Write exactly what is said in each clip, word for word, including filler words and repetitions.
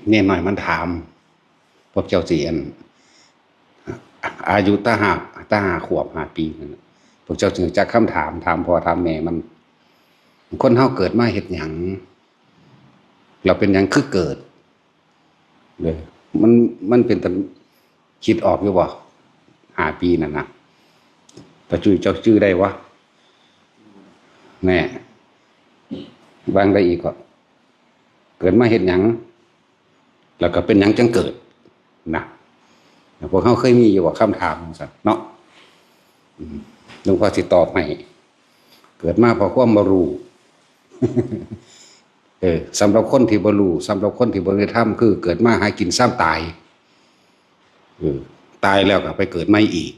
เนนน้อยมันถาม พวกเจ้าสิอัน อายุตั้งห้าตั้งห้าขวบห้าปีนั่นน่ะ พวกเจ้าสิรู้จักคำถาม ถามพ่อถามแม่มัน คนเฮาเกิดมาเฮ็ดหยัง เราเป็นหยังคือเกิด เด้อ มัน มันเป็นตาคิดออกอยู่บ่ ห้าปีนั่นน่ะ ตาจุ้ยเจ้าจื้อได้วะ แน่ วางได้อีกก็ เกิดมาเฮ็ดหยัง แล้วก็เป็นหยังจังเกิด นะ พวกเฮาเคยมีอยู่บ่คำถามจังซั่นเนาะ อืม หลวงพ่อสิตอบให้ เกิดมาเพราะความบ่รู้ เออ สำหรับคนที่บ่รู้ สำหรับคนที่บ่ได้ทำ คือเกิดมาหากินซ้ำตาย เออ ตายแล้วก็ไปเกิดใหม่อีก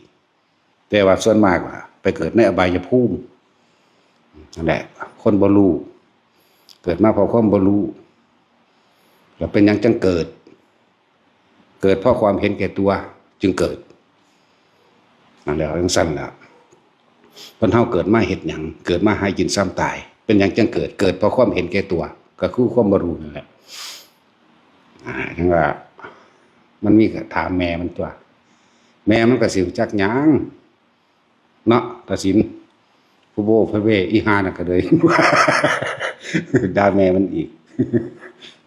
แต่ว่าส่วนมากว่าไปเกิดในอบายภูมิ นั่นแหละ คนบ่รู้ เกิดมาเพราะความบ่รู้ แล้วเป็นหยังจังเกิด เกิดเพราะความเห็นแก่ตัวจึงเกิด นั่นแหละ จังซั่นล่ะ คนเฮาเกิดมาเฮ็ดหยัง เกิดมาหากินซ้ำตาย เป็นหยังจังเกิด เกิดเพราะความเห็นแก่ตัว ก็คือความบ่รู้นั่นแหละ อ่า จังว่า มันมีก็ถามแม่มันตัว แม่มันก็สิรู้จักหยัง เนาะ ตาสิน ผู้โบ้พระเวอีหานั่นก็เลย ด่าแม่มันอีก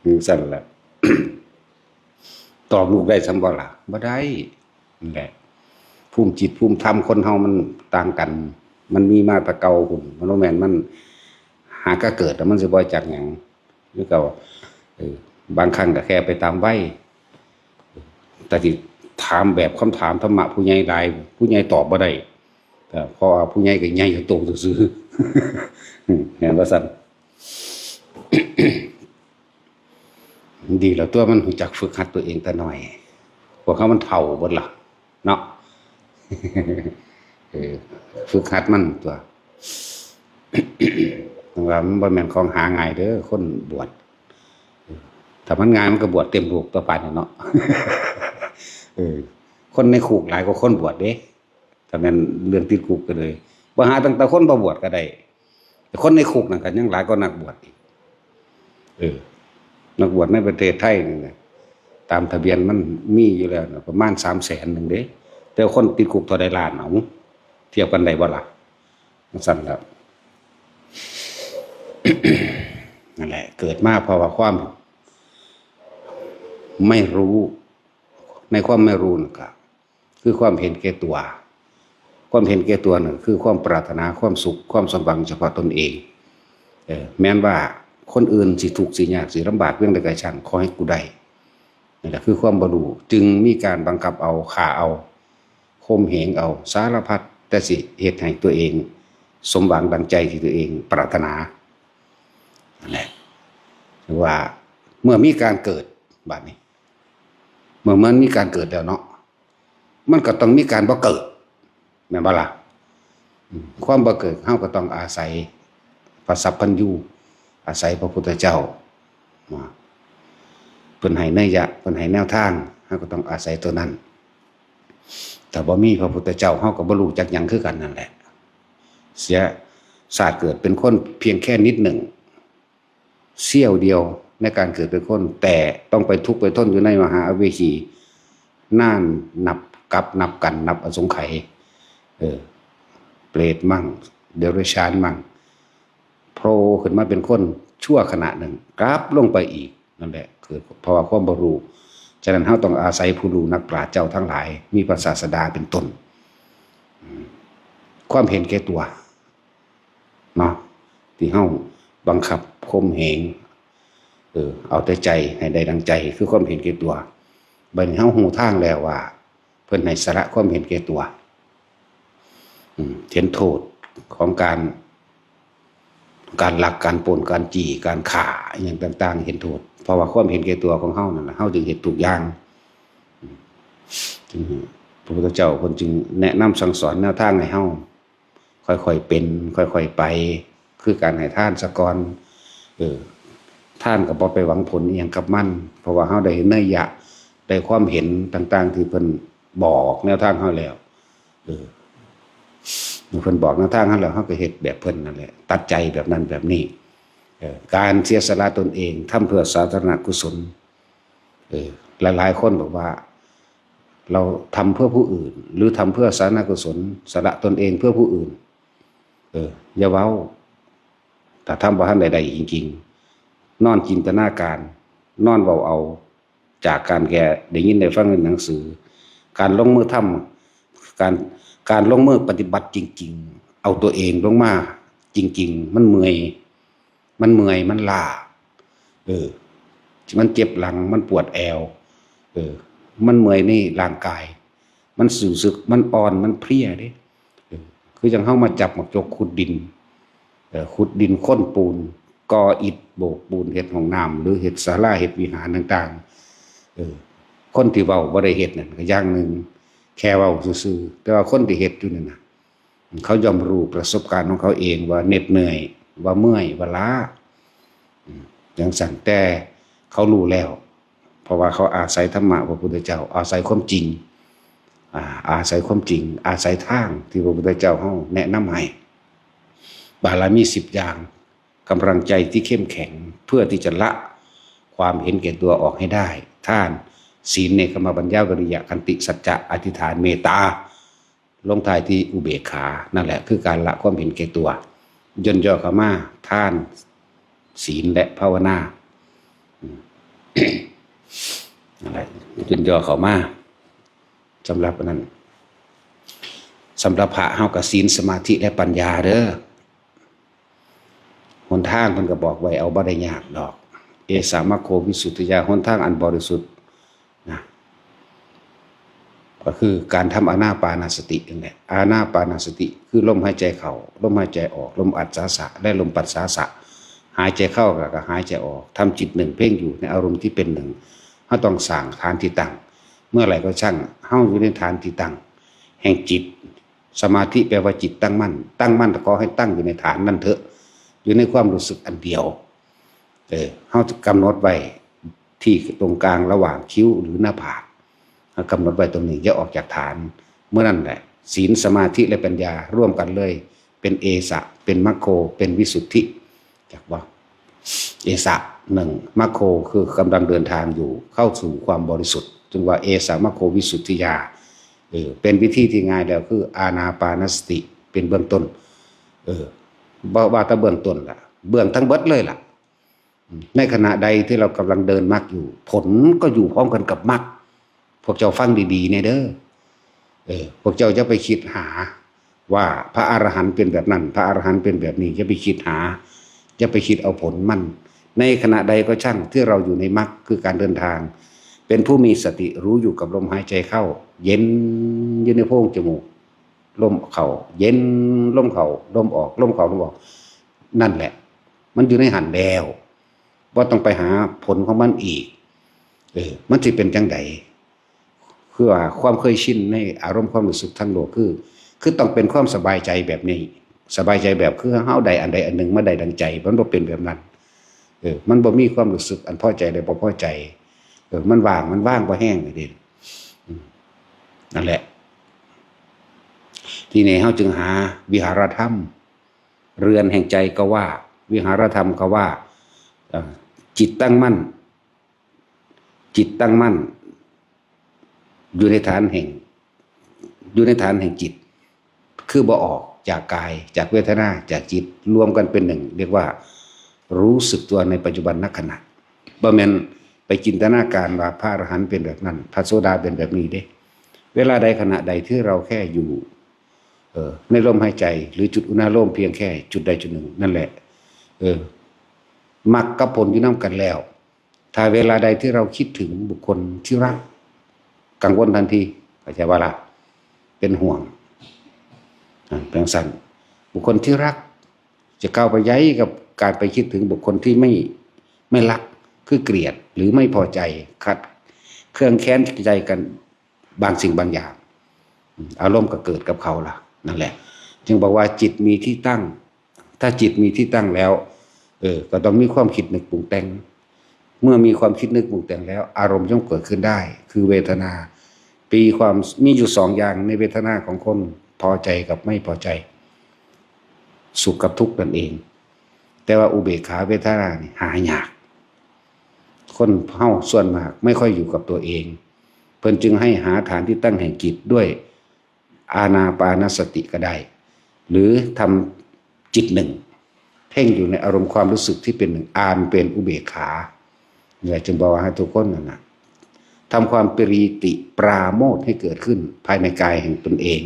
จังซั่นล่ะ ตอบลูกได้ซ้ำบ่ล่ะ บ่ได้ นั่นแหละ ภูมิจิตภูมิธรรมคนเฮามันต่างกัน มันมีมาแต่เก่าพุ้น มันบ่แม่นมันหากะเกิดแล้วมันสิบ่จักหยัง คือเก่า เออ บางครั้งก็แค่ไปตามวัย แต่ที่ถามแบบคำถามธรรมะผู้ใหญ่หลาย ผู้ใหญ่ตอบบ่ได้ แต่เพราะว่าผู้ใหญ่ก็ใหญ่กว่าโตซื่อๆ อืม แม่นว่าซั่น ดีแล้วตัวมันรู้จักฝึกหัดตัวเองแต่น้อย พวกเขามันเฒ่าเบิดล่ะ เนาะ เออ ฝึกหัดมันตัว ว่ามันบ่แม่นของหาง่ายเด้อ คนบวช ถ้ามันง่ายมันก็บวชเต็มรูปตัวปานนี้เนาะ เออ คนในคุกหลายกว่าคนบวชเด้ ถ้าแม่นเรื่องติดคุกก็เลย บ่หาตั้งแต่คนบ่บวชก็ได้ แต่คนในคุกนั่นก็ยังหลายกว่านักบวชอีก เออ นักบวชในประเทศไทยนี่นะ ตามทะเบียนมันมีอยู่แล้วนะ ประมาณสามแสนหนึ่งเด้ แต่คนติดคุกเท่าใดล้าน เอา เทียบกันได้บ่ล่ะ จังซั่นล่ะ นั่นแหละ เกิดมาเพราะว่าความไม่รู้ ในความไม่รู้นั่นก็คือความเห็นแก่ตัว ความเห็นแก่ตัวนั่นคือความปรารถนาความสุข ความสมหวังเฉพาะตนเอง เออ แม้นว่าคนอื่นสิทุกข์สิยากสิลำบากเพียงใดก็ช่าง ขอให้กูได้ นั่นแหละคือความบ่รู้ จึงมีการบังคับเอา ฆ่าเอา ข่มเหงเอา สารพัด แต่สิเฮ็ดให้ตัวเองสมหวังดังใจที่ตัวเองปรารถนา นั่นแหละ หรือว่าเมื่อมีการเกิด บัดนี้ เมื่อมันมีการเกิดแล้วเนาะ มันก็ต้องมีการบ่เกิด แม่นบ่ล่ะ อืม ความบ่เกิด เฮาก็ต้องอาศัยพระสัพพัญญู อาศัยพระพุทธเจ้า เนาะ เพิ่นให้นัยยะ เพิ่นให้แนวทาง เฮาก็ต้องอาศัยตัวนั้น ถ้าบ่มีพระพุทธเจ้า เฮาก็บ่รู้จักหยังคือกันนั่นแหละ เสียชาติเกิดเป็นคนเพียงแค่นิดหนึ่ง เสี้ยวเดียวในการเกิดเป็นคน แต่ต้องไปทุกข์ไปทนอยู่ในมหาอเวจี นานนับกับนับกันนับอสงไขย เออ เปรตมั่ง เดรัจฉานมั่ง โผล่ขึ้นมาเป็นคนชั่วขณะหนึ่ง กลับลงไปอีก นั่นแหละ คือเพราะว่าความบ่รู้ ฉะนั้นเฮาต้องอาศัยผู้รู้นักปราชญ์เจ้าทั้งหลาย มีพระศาสดาเป็นต้น อืม ความเห็นแก่ตัว เนาะ ที่เฮาบังคับข่มเหง เออ เอาแต่ใจให้ได้ดังใจ คือความเห็นแก่ตัว บัดนี้เฮารู้ทางแล้วว่า เพิ่นให้สละความเห็นแก่ตัว อืม เห็นโทษของการ การลัก การปล้น การจี้ การฆ่า อิหยังต่างๆ เห็นโทษ เพราะว่าความเห็นแก่ตัวของเฮานั่นน่ะ เฮาจึงเฮ็ดทุกอย่าง อืม จึง พระพุทธเจ้าเพิ่นจึงแนะนำสั่งสอนแนวทางให้เฮา ค่อยๆเป็น ค่อยๆไป คือการให้ทานซะก่อน เออ ทานก็บ่ไปหวังผลอิหยังกับมัน เพราะว่าเฮาได้นัยยะ ได้ความเห็นต่างๆที่เพิ่นบอกแนวทางเฮาแล้ว เออ เพิ่นบอกแนวทางเฮาแล้ว เฮาก็เฮ็ดแบบเพิ่นนั่นแหละ ตัดใจแบบนั้นแบบนี้ เออ การเสียสละตนเอง ทำเพื่อสาธารณกุศล เออ หลายๆคนบอกว่า เราทำเพื่อผู้อื่น หรือทำเพื่อสาธารณกุศล สละตนเองเพื่อผู้อื่น เออ อย่าเว้า ถ้าทำบ่ทันได้ได้จริงๆ นอนจินตนาการ นอนเว้าเอา จากการแค่ได้ยินได้ฟังในหนังสือ การลงมือทำ การ การลงมือปฏิบัติจริงๆ เอาตัวเองลงมาจริงๆ มันเมื่อย มันเมื่อย มันล้า เออ มันเจ็บหลัง มันปวดแอว เออ มันเมื่อยในร่างกาย มันรู้สึก มันอ่อน มันเพลียเด้ เออ คือจั่งเฮามาจับหมากจกขุดดิน เออ ขุดดิน ค้นปูน ก่ออิฐ โบกปูน เฮ็ดห้องน้ำ หรือเฮ็ดศาลา เฮ็ดวิหารต่างๆ เออ คนที่เว้าบ่ได้เฮ็ดนั่นก็อย่างหนึ่ง แค่เว้าซื่อๆ แต่ว่าคนที่เฮ็ดอยู่นั่นน่ะ เขาย่อมรู้ประสบการณ์ของเขาเองว่าเหน็ดเหนื่อย ว่าเมื่อย ว่าล้า อืม จั่งซั้น แต่เขารู้แล้ว เพราะว่าเขาอาศัยธรรมะพระพุทธเจ้า อาศัยความจริง อ่า อาศัยความจริง อาศัยทางที่พระพุทธเจ้าเฮาแนะนำให้ บารมีสิบอย่าง กำลังใจที่เข้มแข็ง เพื่อที่จะละความเห็นแก่ตัวออกให้ได้ ทาน ศีล เนกขัมมะ ปัญญา วิริยะ ขันติ สัจจะ อธิษฐาน เมตตา ลงท้ายที่อุเบกขา นั่นแหละคือการละความเห็นแก่ตัว ย่นย่อเข้ามา ทาน ศีล และภาวนา อืม นั่นแหละ ย่นย่อเข้ามา สำหรับอันนั้น สำหรับพระเฮาก็ศีล สมาธิ และปัญญาเด้อ หนทางเพิ่นก็บอกไว้ เอาบ่ได้ยากดอก เอสะมัคโควิสุทธิยา หนทางอันบริสุทธิ์นะ ก็คือการทำอานาปานสตินั่นแหละ อานาปานสติคือลมหายใจเข้า ลมหายใจออก ลมอัศสะ และลมปัสสาสะ หายใจเข้าแล้วก็หายใจออก ทำจิตหนึ่งเพ่งอยู่ในอารมณ์ที่เป็นหนึ่ง เฮาต้องสร้างฐานที่ตั้ง เมื่อไหร่ก็ช่าง เฮาอยู่ในฐานที่ตั้งแห่งจิต สมาธิแปลว่าจิตตั้งมั่น ตั้งมั่นก็ขอให้ตั้งอยู่ในฐานนั่นเถอะ อยู่ในความรู้สึกอันเดียว เออ เฮาจะกำหนดไว้ที่ตรงกลางระหว่างคิ้วหรือหน้าผาก เฮากำหนดไว้ตรงนี้ อย่าออกจากฐาน เมื่อนั้นแหละ ศีล สมาธิ และปัญญาร่วมกันเลย เป็นเอสะ เป็นมัคโค เป็นวิสุทธิ จักบ่ เอสะ หนึ่ง มัคโค คือกำลังเดินทางอยู่ เข้าสู่ความบริสุทธิ์ จึงว่าเอสะมัคโควิสุทธิยา เออ เป็นวิธีที่ง่ายแล้ว คืออานาปานสติ เป็นเบื้องต้น เออ บ่ว่าแต่เบื้องต้นล่ะ เบื้องทั้งเบิดเลยล่ะ ในขณะใดที่เรากำลังเดินมรรคอยู่ ผลก็อยู่พร้อมกันกับมรรค พวกเจ้าฟังดีๆ แน่เด้อ เออ พวกเจ้าอย่าไปคิดหาว่าพระอรหันต์เป็นแบบนั้น พระอรหันต์เป็นแบบนี้ อย่าไปคิดหา อย่าไปคิดเอาผลมัน ในขณะใดก็ช่างที่เราอยู่ในมรรค คือการเดินทาง เป็นผู้มีสติรู้อยู่กับลมหายใจเข้า เย็นอยู่ในโพรงจมูก ลมเข้า เย็น ลมเข้า ลมออก ลมเข้า ลมออก นั่นแหละ มันอยู่ในหั้นแล้ว บ่ต้องไปหาผลของมันอีก เออ มันสิเป็นจั่งใด คือว่าความเคยชินในอารมณ์ความรู้สึกทางโลก คือ คือต้องเป็นความสบายใจแบบนี้ สบายใจแบบคือเฮาได้อันใดอันหนึ่งมาได้ดังใจ มันบ่เป็นแบบนั้น เออ มันบ่มีความรู้สึกอันพอใจและบ่พอใจ เออ มันว่าง มันว่างบ่แฮงเลยเด้ อืม นั่นแหละ ทีนี้เฮาจึงหาวิหารธรรม เรือนแห่งใจก็ว่า วิหารธรรมก็ว่า เอ่อ จิตตั้งมั่น จิตตั้งมั่น อยู่ในฐานแห่ง อยู่ในฐานแห่งจิต คือบ่ออกจากกาย จากเวทนา จากจิต รวมกันเป็นหนึ่ง เรียกว่ารู้สึกตัวในปัจจุบันนขณะ บ่แม่นไปจินตนาการว่าพระอรหันต์เป็นแบบนั้น พระโสดาเป็นแบบนี้เด้ เวลาใดขณะใดที่เราแค่อยู่ เอ่อ ในลมหายใจ หรือจุดอุณาโลมเพียงแค่จุดใดจุดหนึ่ง นั่นแหละ เออ มรรคกับผลอยู่นำกันแล้ว ถ้าเวลาใดที่เราคิดถึงบุคคลที่รัก กังวลทันที เข้าใจบ่ล่ะ เป็นห่วง อ่ะ จั่งซั้น บุคคลที่รัก จะก้าวไปใหญ่กับการไปคิดถึงบุคคลที่ไม่ ไม่รัก คือเกลียด หรือไม่พอใจ ขัดเคืองแค้นใจกัน บางสิ่งบางอย่าง อืม อารมณ์ก็เกิดกับเขาล่ะ นั่นแหละ จึงบอกว่าจิตมีที่ตั้ง ถ้าจิตมีที่ตั้งแล้ว เออ ก็ต้องมีความคิดนึกปรุงแต่ง เมื่อมีความคิดนึกปรุงแต่งแล้ว อารมณ์ย่อมเกิดขึ้นได้ คือเวทนา ปีความ มีอยู่สองอย่างในเวทนาของคน พอใจกับไม่พอใจ สุขกับทุกข์นั่นเอง แต่ว่าอุเบกขาเวทนานี่หายาก คนเฮาส่วนมากไม่ค่อยอยู่กับตัวเอง เพิ่นจึงให้หาฐานที่ตั้งแห่งจิตด้วยอานาปานสติก็ได้ หรือทำจิตหนึ่ง เพ่งอยู่ในอารมณ์ความรู้สึกที่เป็นหนึ่ง อันเป็นอุเบกขา เนี่ยจึงบอกว่าให้ทุกคนนั่นนะทำความปีติปราโมทย์ให้เกิดขึ้นภายในกายแห่งตนเอง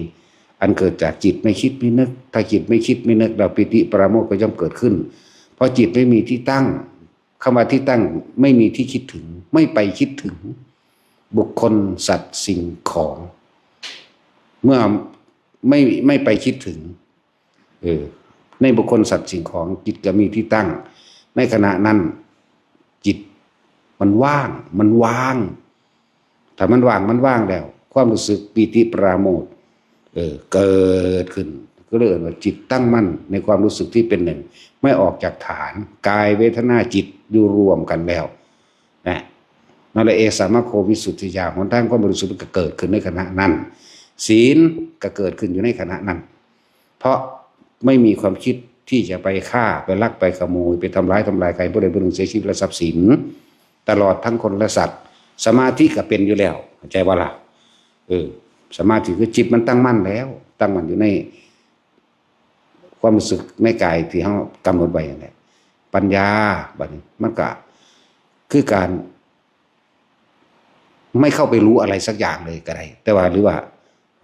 อันเกิดจากจิตไม่คิดไม่นึก ถ้าจิตไม่คิดไม่นึก แล้วปีติปราโมทย์ก็ย่อมเกิดขึ้น เพราะจิตไม่มีที่ตั้ง คำว่าที่ตั้งไม่มีที่คิดถึง ไม่ไปคิดถึง บุคคลสัตว์สิ่งของ เมื่อไม่ไม่ไปคิดถึง เออ ในบุคคลสัตว์สิ่งของ จิตก็มีที่ตั้ง ในขณะนั้น จิตมันว่าง มันว่าง ถ้ามันว่าง มันว่างแล้ว ความรู้สึกปีติปราโมทย์ เออ เกิดขึ้น ก็เลยเรียกว่าจิตตั้งมั่นในความรู้สึกที่เป็นหนึ่ง ไม่ออกจากฐาน กายเวทนาจิตอยู่รวมกันแล้วนะ นั่นแหละ เอสามัคโควิสุทธิยา หนทางความบริสุทธิ์ก็เกิดขึ้นในขณะนั้น ศีลก็เกิดขึ้นอยู่ในขณะนั้น เพราะไม่มีความคิดที่จะไปฆ่า ไปลัก ไปขโมย ไปทำร้ายทำลายใคร ผู้ใดผู้หนึ่งเสียชีวิตและทรัพย์สิน ตลอดทั้งคนและสัตว์ สมาธิก็เป็นอยู่แล้ว เข้าใจบ่ล่ะ เออ สมาธิคือจิตมันตั้งมั่นแล้ว ตั้งมั่นอยู่ในความรู้สึกในกายที่เรากำหนดไว้นั่นแหละ ปัญญาบัดนี้มันก็คือการ ไม่เข้าไปรู้อะไรสักอย่างเลยก็ได้ แต่ว่าหรือว่า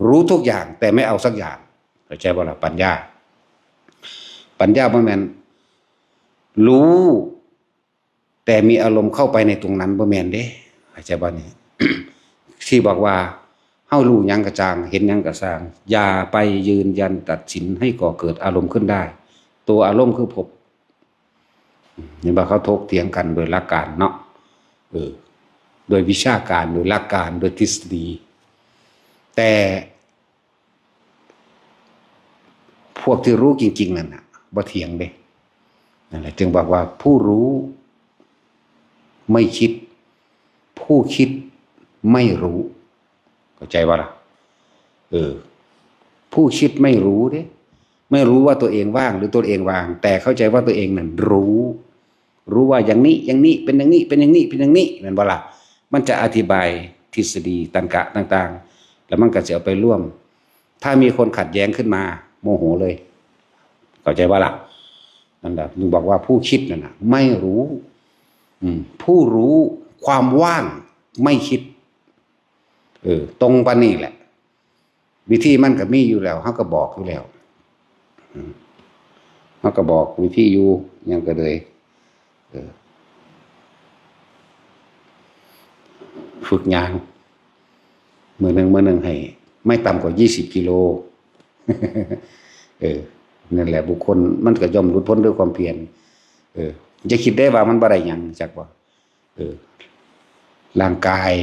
รู้ทุกอย่างแต่ไม่เอาสักอย่าง เข้าใจบ่ล่ะ ปัญญา ปัญญาบ่แม่นรู้ แต่มีอารมณ์เข้าไปในตรงนั้นบ่แม่นเด้ เข้าใจบ่นี่ ที่บอกว่าเฮารู้หยังก็ซ่าง เห็นหยังก็ซ่าง อย่าไปยืนยันตัดสินให้ก่อเกิดอารมณ์ขึ้นได้ ตัวอารมณ์คือภพ เห็นบ่ เขาถกเถียงกันโดยหลักการเนาะ เออ โดยวิชาการ โดยหลักการ โดยทฤษฎี แต่ พวกที่รู้จริงๆนั่นน่ะบ่เถียงเด้ นั่นแหละ จึงบอกว่าผู้รู้ไม่คิด ผู้คิดไม่รู้ เข้าใจบ่ล่ะ เออ ผู้คิดไม่รู้เด้ ไม่รู้ว่าตัวเองว่างหรือตัวเองวาง แต่เข้าใจว่าตัวเองนั่นรู้ รู้ว่าอย่างนี้ อย่างนี้ เป็นอย่างนี้ เป็นอย่างนี้ เป็นอย่างนี้ แม่นบ่ล่ะ มันจะอธิบายทฤษฎีตรรกะต่างๆ แล้วมันก็จะเอาไปร่วม ถ้ามีคนขัดแย้งขึ้นมา โมโหเลย เข้าใจบ่ล่ะ นั่นแหละ จึงบอกว่าผู้คิดนั่นน่ะ ไม่รู้ อืม ผู้รู้ความว่างไม่คิด เออ ตรงปานนี้แหละ วิธีมันก็มีอยู่แล้ว เฮาก็บอกอยู่แล้ว อืม เฮาก็บอกวิธีอยู่ หยังก็เลย เออ ฝึกย่าง มื้อหนึ่ง มื้อหนึ่งให้ไม่ต่ำกว่ายี่สิบกิโล เออ นั่นแหละ บุคคลมันก็ย่อมหลุดพ้นด้วยความเพียร เออ อย่าคิดได้ว่ามันบ่ได้หยัง จักบ่ เออ ร่างกาย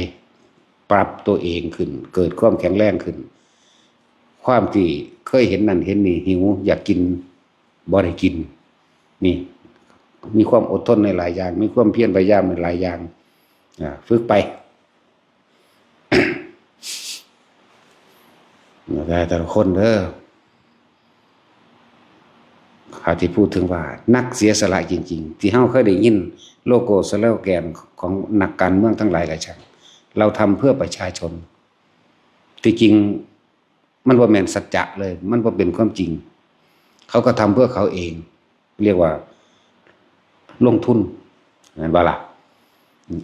ปรับตัวเองขึ้น เกิดความแข็งแรงขึ้น ความที่เคยเห็นนั่นเห็นนี่ หิว อยากกิน บ่ได้กิน นี่ มีความอดทนในหลายอย่าง มีความเพียรพยายามในหลายอย่าง อ่า ฝึกไป ได้แต่ละคนเด้อ ข้าที่พูดถึงว่านักเสียสละจริงๆ ที่เฮาเคยได้ยินโลโก้สโลแกนของนักการเมืองทั้งหลายหลายช่าง เราทำเพื่อประชาชน ที่จริงมันบ่แม่นสัจจะเลย มันบ่เป็นความจริง เขาก็ทำเพื่อเขาเอง เรียกว่าลงทุน แม่นบ่ล่ะ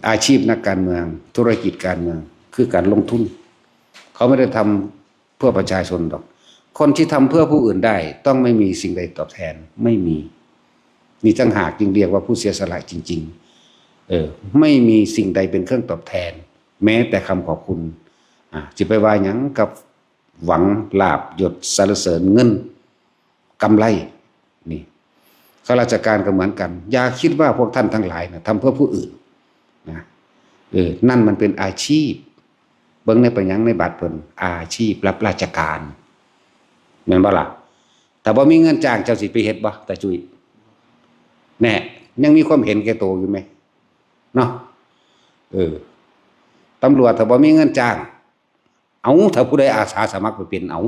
อาชีพนักการเมือง ธุรกิจการเมือง คือการลงทุน เขาไม่ได้ทำเพื่อประชาชนดอก คนที่ทำเพื่อผู้อื่นได้ ต้องไม่มีสิ่งใดตอบแทน ไม่มี นี่ต่างหากจึงเรียกว่าผู้เสียสละจริงๆ เออ ไม่มีสิ่งใดเป็นเครื่องตอบแทน แม้แต่คำขอบคุณ อ่า สิไปว่าหยังกับหวังลาภยศสรรเสริญเงินกำไร นี่ ข้าราชการก็เหมือนกัน อย่าคิดว่าพวกท่านทั้งหลายนะทำเพื่อผู้อื่นนะ เออ นั่นมันเป็นอาชีพ เบิ่งในไปหยังในบัตรเพิ่น อาชีพรับราชการ แม่นบ่ล่ะ ถ้าบ่มีเงินจ้างเจ้าสิไปเฮ็ดบ่ ตาจุ้ย แน่ ยังมีความเห็นแก่ตัวอยู่ไหม เนาะ เออ ตำรวจถ้าบ่มีเงินจ้าง เอา ถ้าผู้ใดอาสาสมัครไปเป็น เอา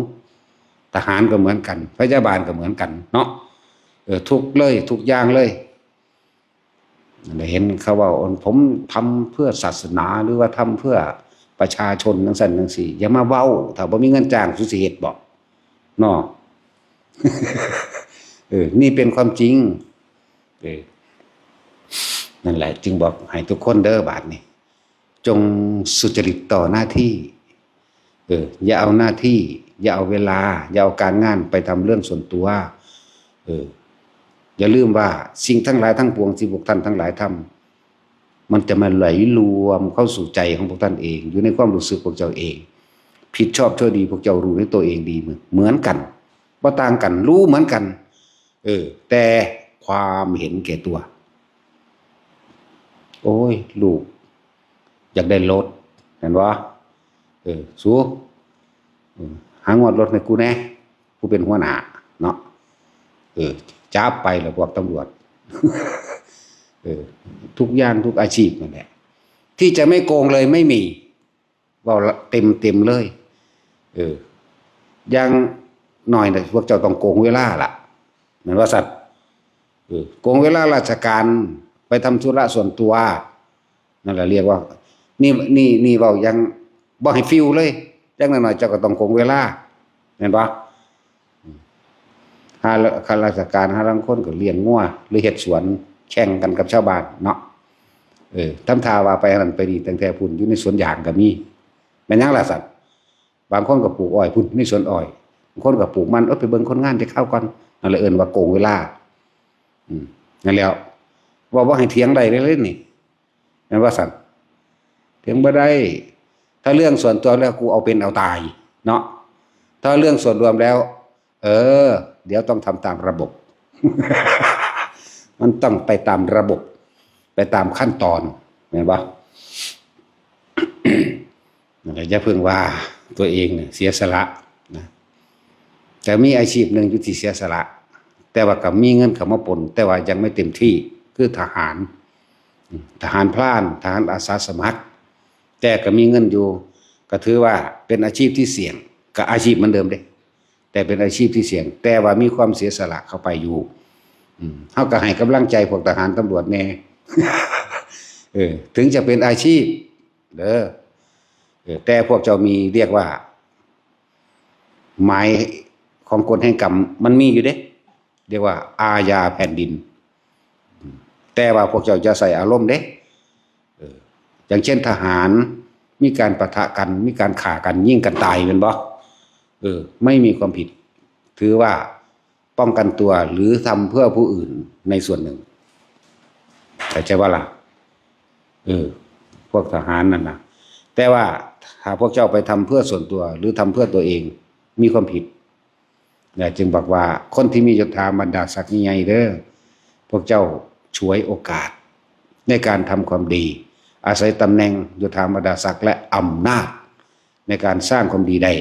ทหารก็เหมือนกัน พยาบาลก็เหมือนกันเนาะ เออ ทุกข์เลย ทุกอย่างเลย ได้เห็นเขาเว้า "ผมทำเพื่อศาสนา หรือว่าทำเพื่อประชาชน" จั่งซั้นจั่งซี้ อย่ามาเว้า ถ้าบ่มีเงินจ้าง สูสิเฮ็ดบ่ เนาะ เออ นี่เป็นความจริง เออ นั่นแหละ จึงบอกให้ทุกคนเด้อ บาดนี้ จงสุจริตต่อหน้าที่ เออ อย่าเอาหน้าที่ อย่าเอาเวลา อย่าเอาการงานไปทำเรื่องส่วนตัว เออ อย่าลืมว่าสิ่งทั้งหลายทั้งปวงที่พวกท่านทั้งหลายทำ มันจะมาไหลรวมเข้าสู่ใจของพวกท่านเอง อยู่ในความรู้สึกพวกเจ้าเอง ผิดชอบชั่วดีพวกเจ้ารู้ในตัวเองดีเหมือน เหมือนกัน บ่ต่างกัน รู้เหมือนกัน เออ แต่ความเห็นแก่ตัว โอ้ย ลูก อยากได้รถ แม่นบ่ เออ สู เออ หางวดรถให้กูแหน่ ผู้เป็นหัวหน้าเนาะ เออ จับไปแล้วพวกตำรวจ เออ ทุกอย่างทุกอาชีพนั่นแหละ ที่จะไม่โกงเลยไม่มี เว้าละเต็มๆเลย เออ อย่างน้อยน่ะ พวกเจ้าต้องโกงเวลาล่ะ แม่นว่าซั่น เออ โกงเวลาราชการ ไปทำธุระส่วนตัว นั่นแหละเรียกว่า นี่ นี่ นี่เว้าอย่างบ่ให้ฟิลเลย อย่างน้อยๆเจ้าก็ต้องโกงเวลา แม่นบ่ อืม หาข้าราชการ หาลางคนก็เลี้ยงงัว หรือเฮ็ดสวนแข่งกันกับชาวบ้านเนาะ เออ ทำท่าว่าไปนั่นไปนี่ ตั้งแต่พู้นอยู่ในสวนยางก็มี แม่นหยังล่ะซั่น บางคนก็ปลูกอ้อยพู้น ในสวนอ้อย บางคนก็ปลูกมัน เอ้ย ไปเบิ่งคนงานจักคราวก่อน นั่นแหละเอิ้นว่าโกงเวลา อืม นั่นแหล้ว เว้าบ่ให้เถียงได้เลยนี่ แม่นว่าซั่น เถียงบ่ได้ ถ้าเรื่องส่วนตัวแล้วกูเอาเป็นเอาตายเนาะ ถ้าเรื่องส่วนรวมแล้ว เออ เดี๋ยวต้องทำตามระบบ มันต้องไปตามระบบ ไปตามขั้นตอน แม่นบ่ นั่นแหละ อย่าเพิ่งว่าตัวเองเนี่ยเสียสละนะ แต่มีอาชีพหนึ่งอยู่ที่เสียสละ แต่ว่าก็มีเงินเข้ามาปน แต่ว่ายังไม่เต็มที่ คือทหาร อืม ทหารพราน ทหารอาสาสมัคร แต่ก็มีเงินอยู่ ก็ถือว่าเป็นอาชีพที่เสี่ยง ก็อาชีพเหมือนเดิมเด้ แต่เป็นอาชีพที่เสี่ยง แต่ว่ามีความเสียสละเข้าไปอยู่ อืม เฮาก็ให้กำลังใจพวกทหารตำรวจแหน่ เออ ถึงจะเป็นอาชีพ เด้อ เออ แต่พวกเจ้ามีเรียกว่า หมายของกฎแห่งกรรมมันมีอยู่เด้ เรียกว่าอาญาแผ่นดิน แต่ว่าพวกเจ้าอย่าใส่อารมณ์เด้ เออ อย่างเช่นทหาร มีการปะทะกัน มีการฆ่ากัน ยิงกันตาย แม่นบ่ เออ ไม่มีความผิด ถือว่าป้องกันตัว หรือทำเพื่อผู้อื่นในส่วนหนึ่ง เข้าใจบ่ล่ะ เออ พวกทหารนั่นนะ แต่ว่าถ้าพวกเจ้าไปทำเพื่อส่วนตัว หรือทำเพื่อตัวเอง มีความผิด และจึงบอกว่าคนที่มียศถาบรรดาศักดิ์ใหญ่เด้อ พวกเจ้าฉวยโอกาสในการทำความดี อาศัยตำแหน่ง ยศถาบรรดาศักดิ์ และอำนาจ ในการสร้างความดีได้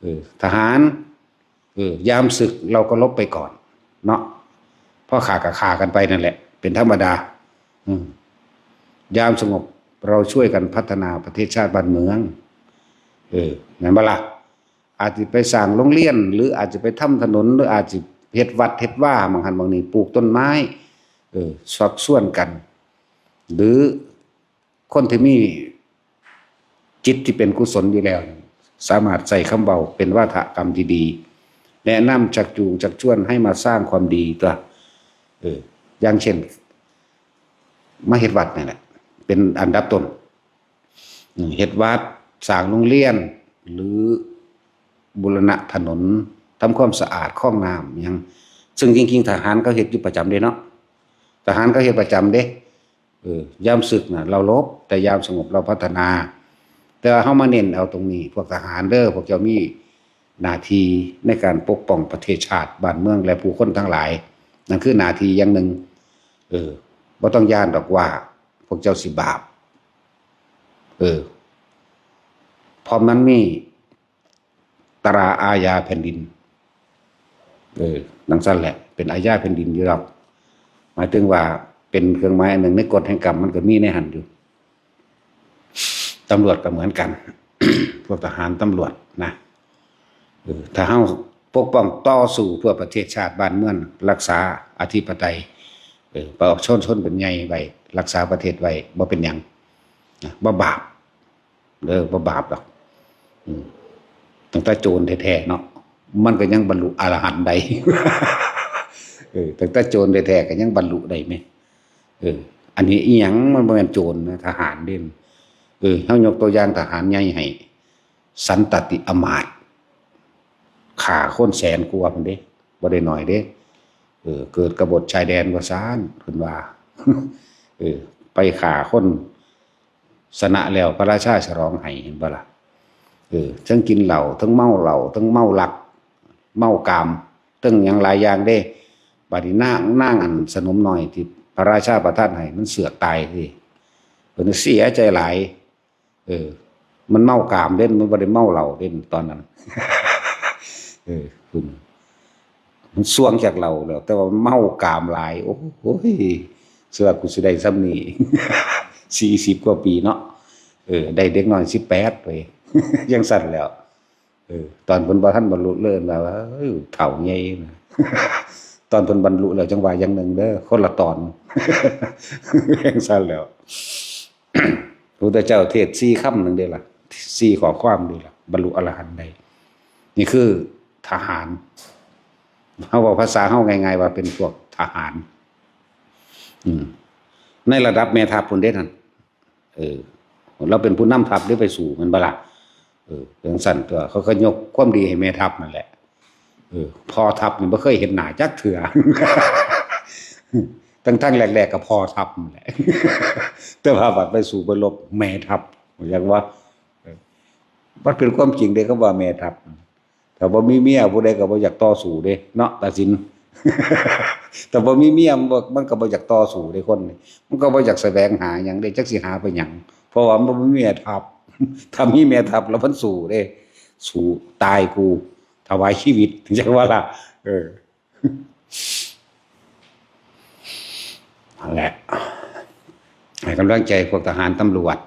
เออ ทหาร เออ ยามศึกเราก็รบไปก่อนเนาะ พอฆ่าก็ฆ่ากันไปนั่นแหละ เป็นธรรมดา อืม ยามสงบเราช่วยกันพัฒนาประเทศชาติบ้านเมือง เออ แม่นบ่ล่ะ อาจจะไปสร้างโรงเรียน หรืออาจจะไปทำถนน หรืออาจจะเฮ็ดวัดเฮ็ดวา บางหั้นบางนี่ ปลูกต้นไม้ เออ ชักชวนกัน หรือคนที่มีจิตที่เป็นกุศลอยู่แล้ว สามารถใส่คำเว้าเป็นวาทกรรมที่ดี แนะนำชักจูงชักชวนให้มาสร้างความดีตัว เออ อย่างเช่น มาเฮ็ดวัดนี่แหละ เป็นอันดับต้น อืม เฮ็ดวัด สร้างโรงเรียน หรือบูรณะถนน ทำความสะอาดคลองน้ำหยัง ซึ่งจริงๆทหารเขาเฮ็ดอยู่ประจำเด้เนาะ ทหารเขาเฮ็ดประจำเด้ เออ ยามศึกน่ะเรารบ แต่ยามสงบเราพัฒนา แต่ว่าเฮามาเน้นเอาตรงนี้ พวกทหารเด้อ พวกเจ้ามีหน้าที่ในการปกป้องประเทศชาติ บ้านเมือง และผู้คนทั้งหลาย นั่นคือหน้าที่อย่างหนึ่ง เออ บ่ต้องย้านดอกว่าพวกเจ้าสิบาป เออ เพราะมันมีตราอาญาแผ่นดิน เออ ดังซั้นแหละ เป็นอาญาแผ่นดินอยู่ดอก หมายถึงว่าเป็นเครื่องหมายอันหนึ่งในกฎแห่งกรรม มันก็มีในหั้นอยู่ ตำรวจก็เหมือนกัน พวกทหารตำรวจนะ เออ ถ้าเฮาป ปกป้องต่อสู้เพื่อประเทศชาติบ้านเมือง รักษาอธิปไตย เออ ประชาชนเป็นใหญ่ไว้ รักษาประเทศไว้ บ่เป็นหยัง นะ บ่บาป เด้อ บ่บาปดอก อืม ตั้งแต่โจรแท้ๆ เนาะ มันก็ยังบรรลุอรหันต์ได้ เออ ตั้งแต่โจรแท้ๆ ก็ยังบรรลุได้แหม เออ อันนี้อิหยัง มันบ่แม่นโจรนะ ทหารเด้ เออ เฮายกตัวอย่างทหารใหญ่ให้ สันตติอำมาตย์ ฆ่าคนแสนกว่าพุ้นเด้ บ่ได้น้อยเด้ เออ เกิดกบฏชายแดนว่าซั้น เพิ่นว่า เออ ไปฆ่าคน ชนะแล้วพระราชาฉลองให้ เห็นบ่ล่ะ เออ เทิงกินเหล้า เทิงเมาเหล้า เทิงเมาหลัก เมากาม เทิงหยังหลายอย่างเด้ บัดนี้นาง นางอันสนมน้อยที่พระราชาประทานให้ มันเสือกตายติ เพิ่นเสียใจหลาย เออ มันเมากามเด้ มันบ่ได้เมาเหล้าเด้ตอนนั้น เออ คุณ มันส่วงจากเหล้าแล้ว แต่ว่ามันเมากามหลาย โอ้ย เชื่อกูสิได้ส่ำนี้ สี่สิบกว่าปีเนาะ เออ ได้เด็กน้อยสิบแปดไป จั่งซั้นแล้ว เออ ตอนเพิ่นบ่ทันบรรลุเลยว่า เอ้ย เฒ่าใหญ่นะ ตอนเพิ่นบรรลุแล้วจั่งว่าอย่างหนึ่งเด้อ คนละตอน จั่งซั้นแล้ว พระพุทธเจ้าเทศน์สี่คำหนึ่งเด้ล่ะ สี่ข้อความเด้ล่ะ บรรลุอรหันต์ได้ นี่คือทหาร เฮาเว้าภาษาเฮาง่ายๆ ว่าเป็นพวกทหาร อืม ในระดับแม่ทัพพุ้นเด้นั่น เออ ลาวเป็นผู้นำทัพเด้ไปสู้ แม่นบ่ล่ะ เออ จั่งซั้นตั่ว เขาก็ยกความดีให้แม่ทัพนั่นแหละ เออ พ่อทัพนี่บ่เคยเห็นหน้าจักเทื่อ ตั้งๆ แรกๆ ก็พ่อทัพนั่นแหละ แต่ว่าบัดไปสู้ไปรบแม่ทัพ อยากว่า เออ มันเป็นความจริงเด้ คำว่าแม่ทัพ ถ้าบ่มีเมียผู้ใดก็บ่อยากต่อสู้เด้เนาะ ตาสิน ถ้าบ่มีเมียมันบ่ มันก็บ่อยากต่อสู้เด้คนนี่ มันก็บ่อยากแสวงหาหยังเด้ จักสิหาไปหยัง เพราะว่ามันบ่มีเมียทัพ ถ้ามีเมียทัพแล้วมันสู้เด้ สู้ตายกู ถวายชีวิต จั่งว่าล่ะ เออ นั่นแหละ ให้กำลังใจพวกทหารตำรวจ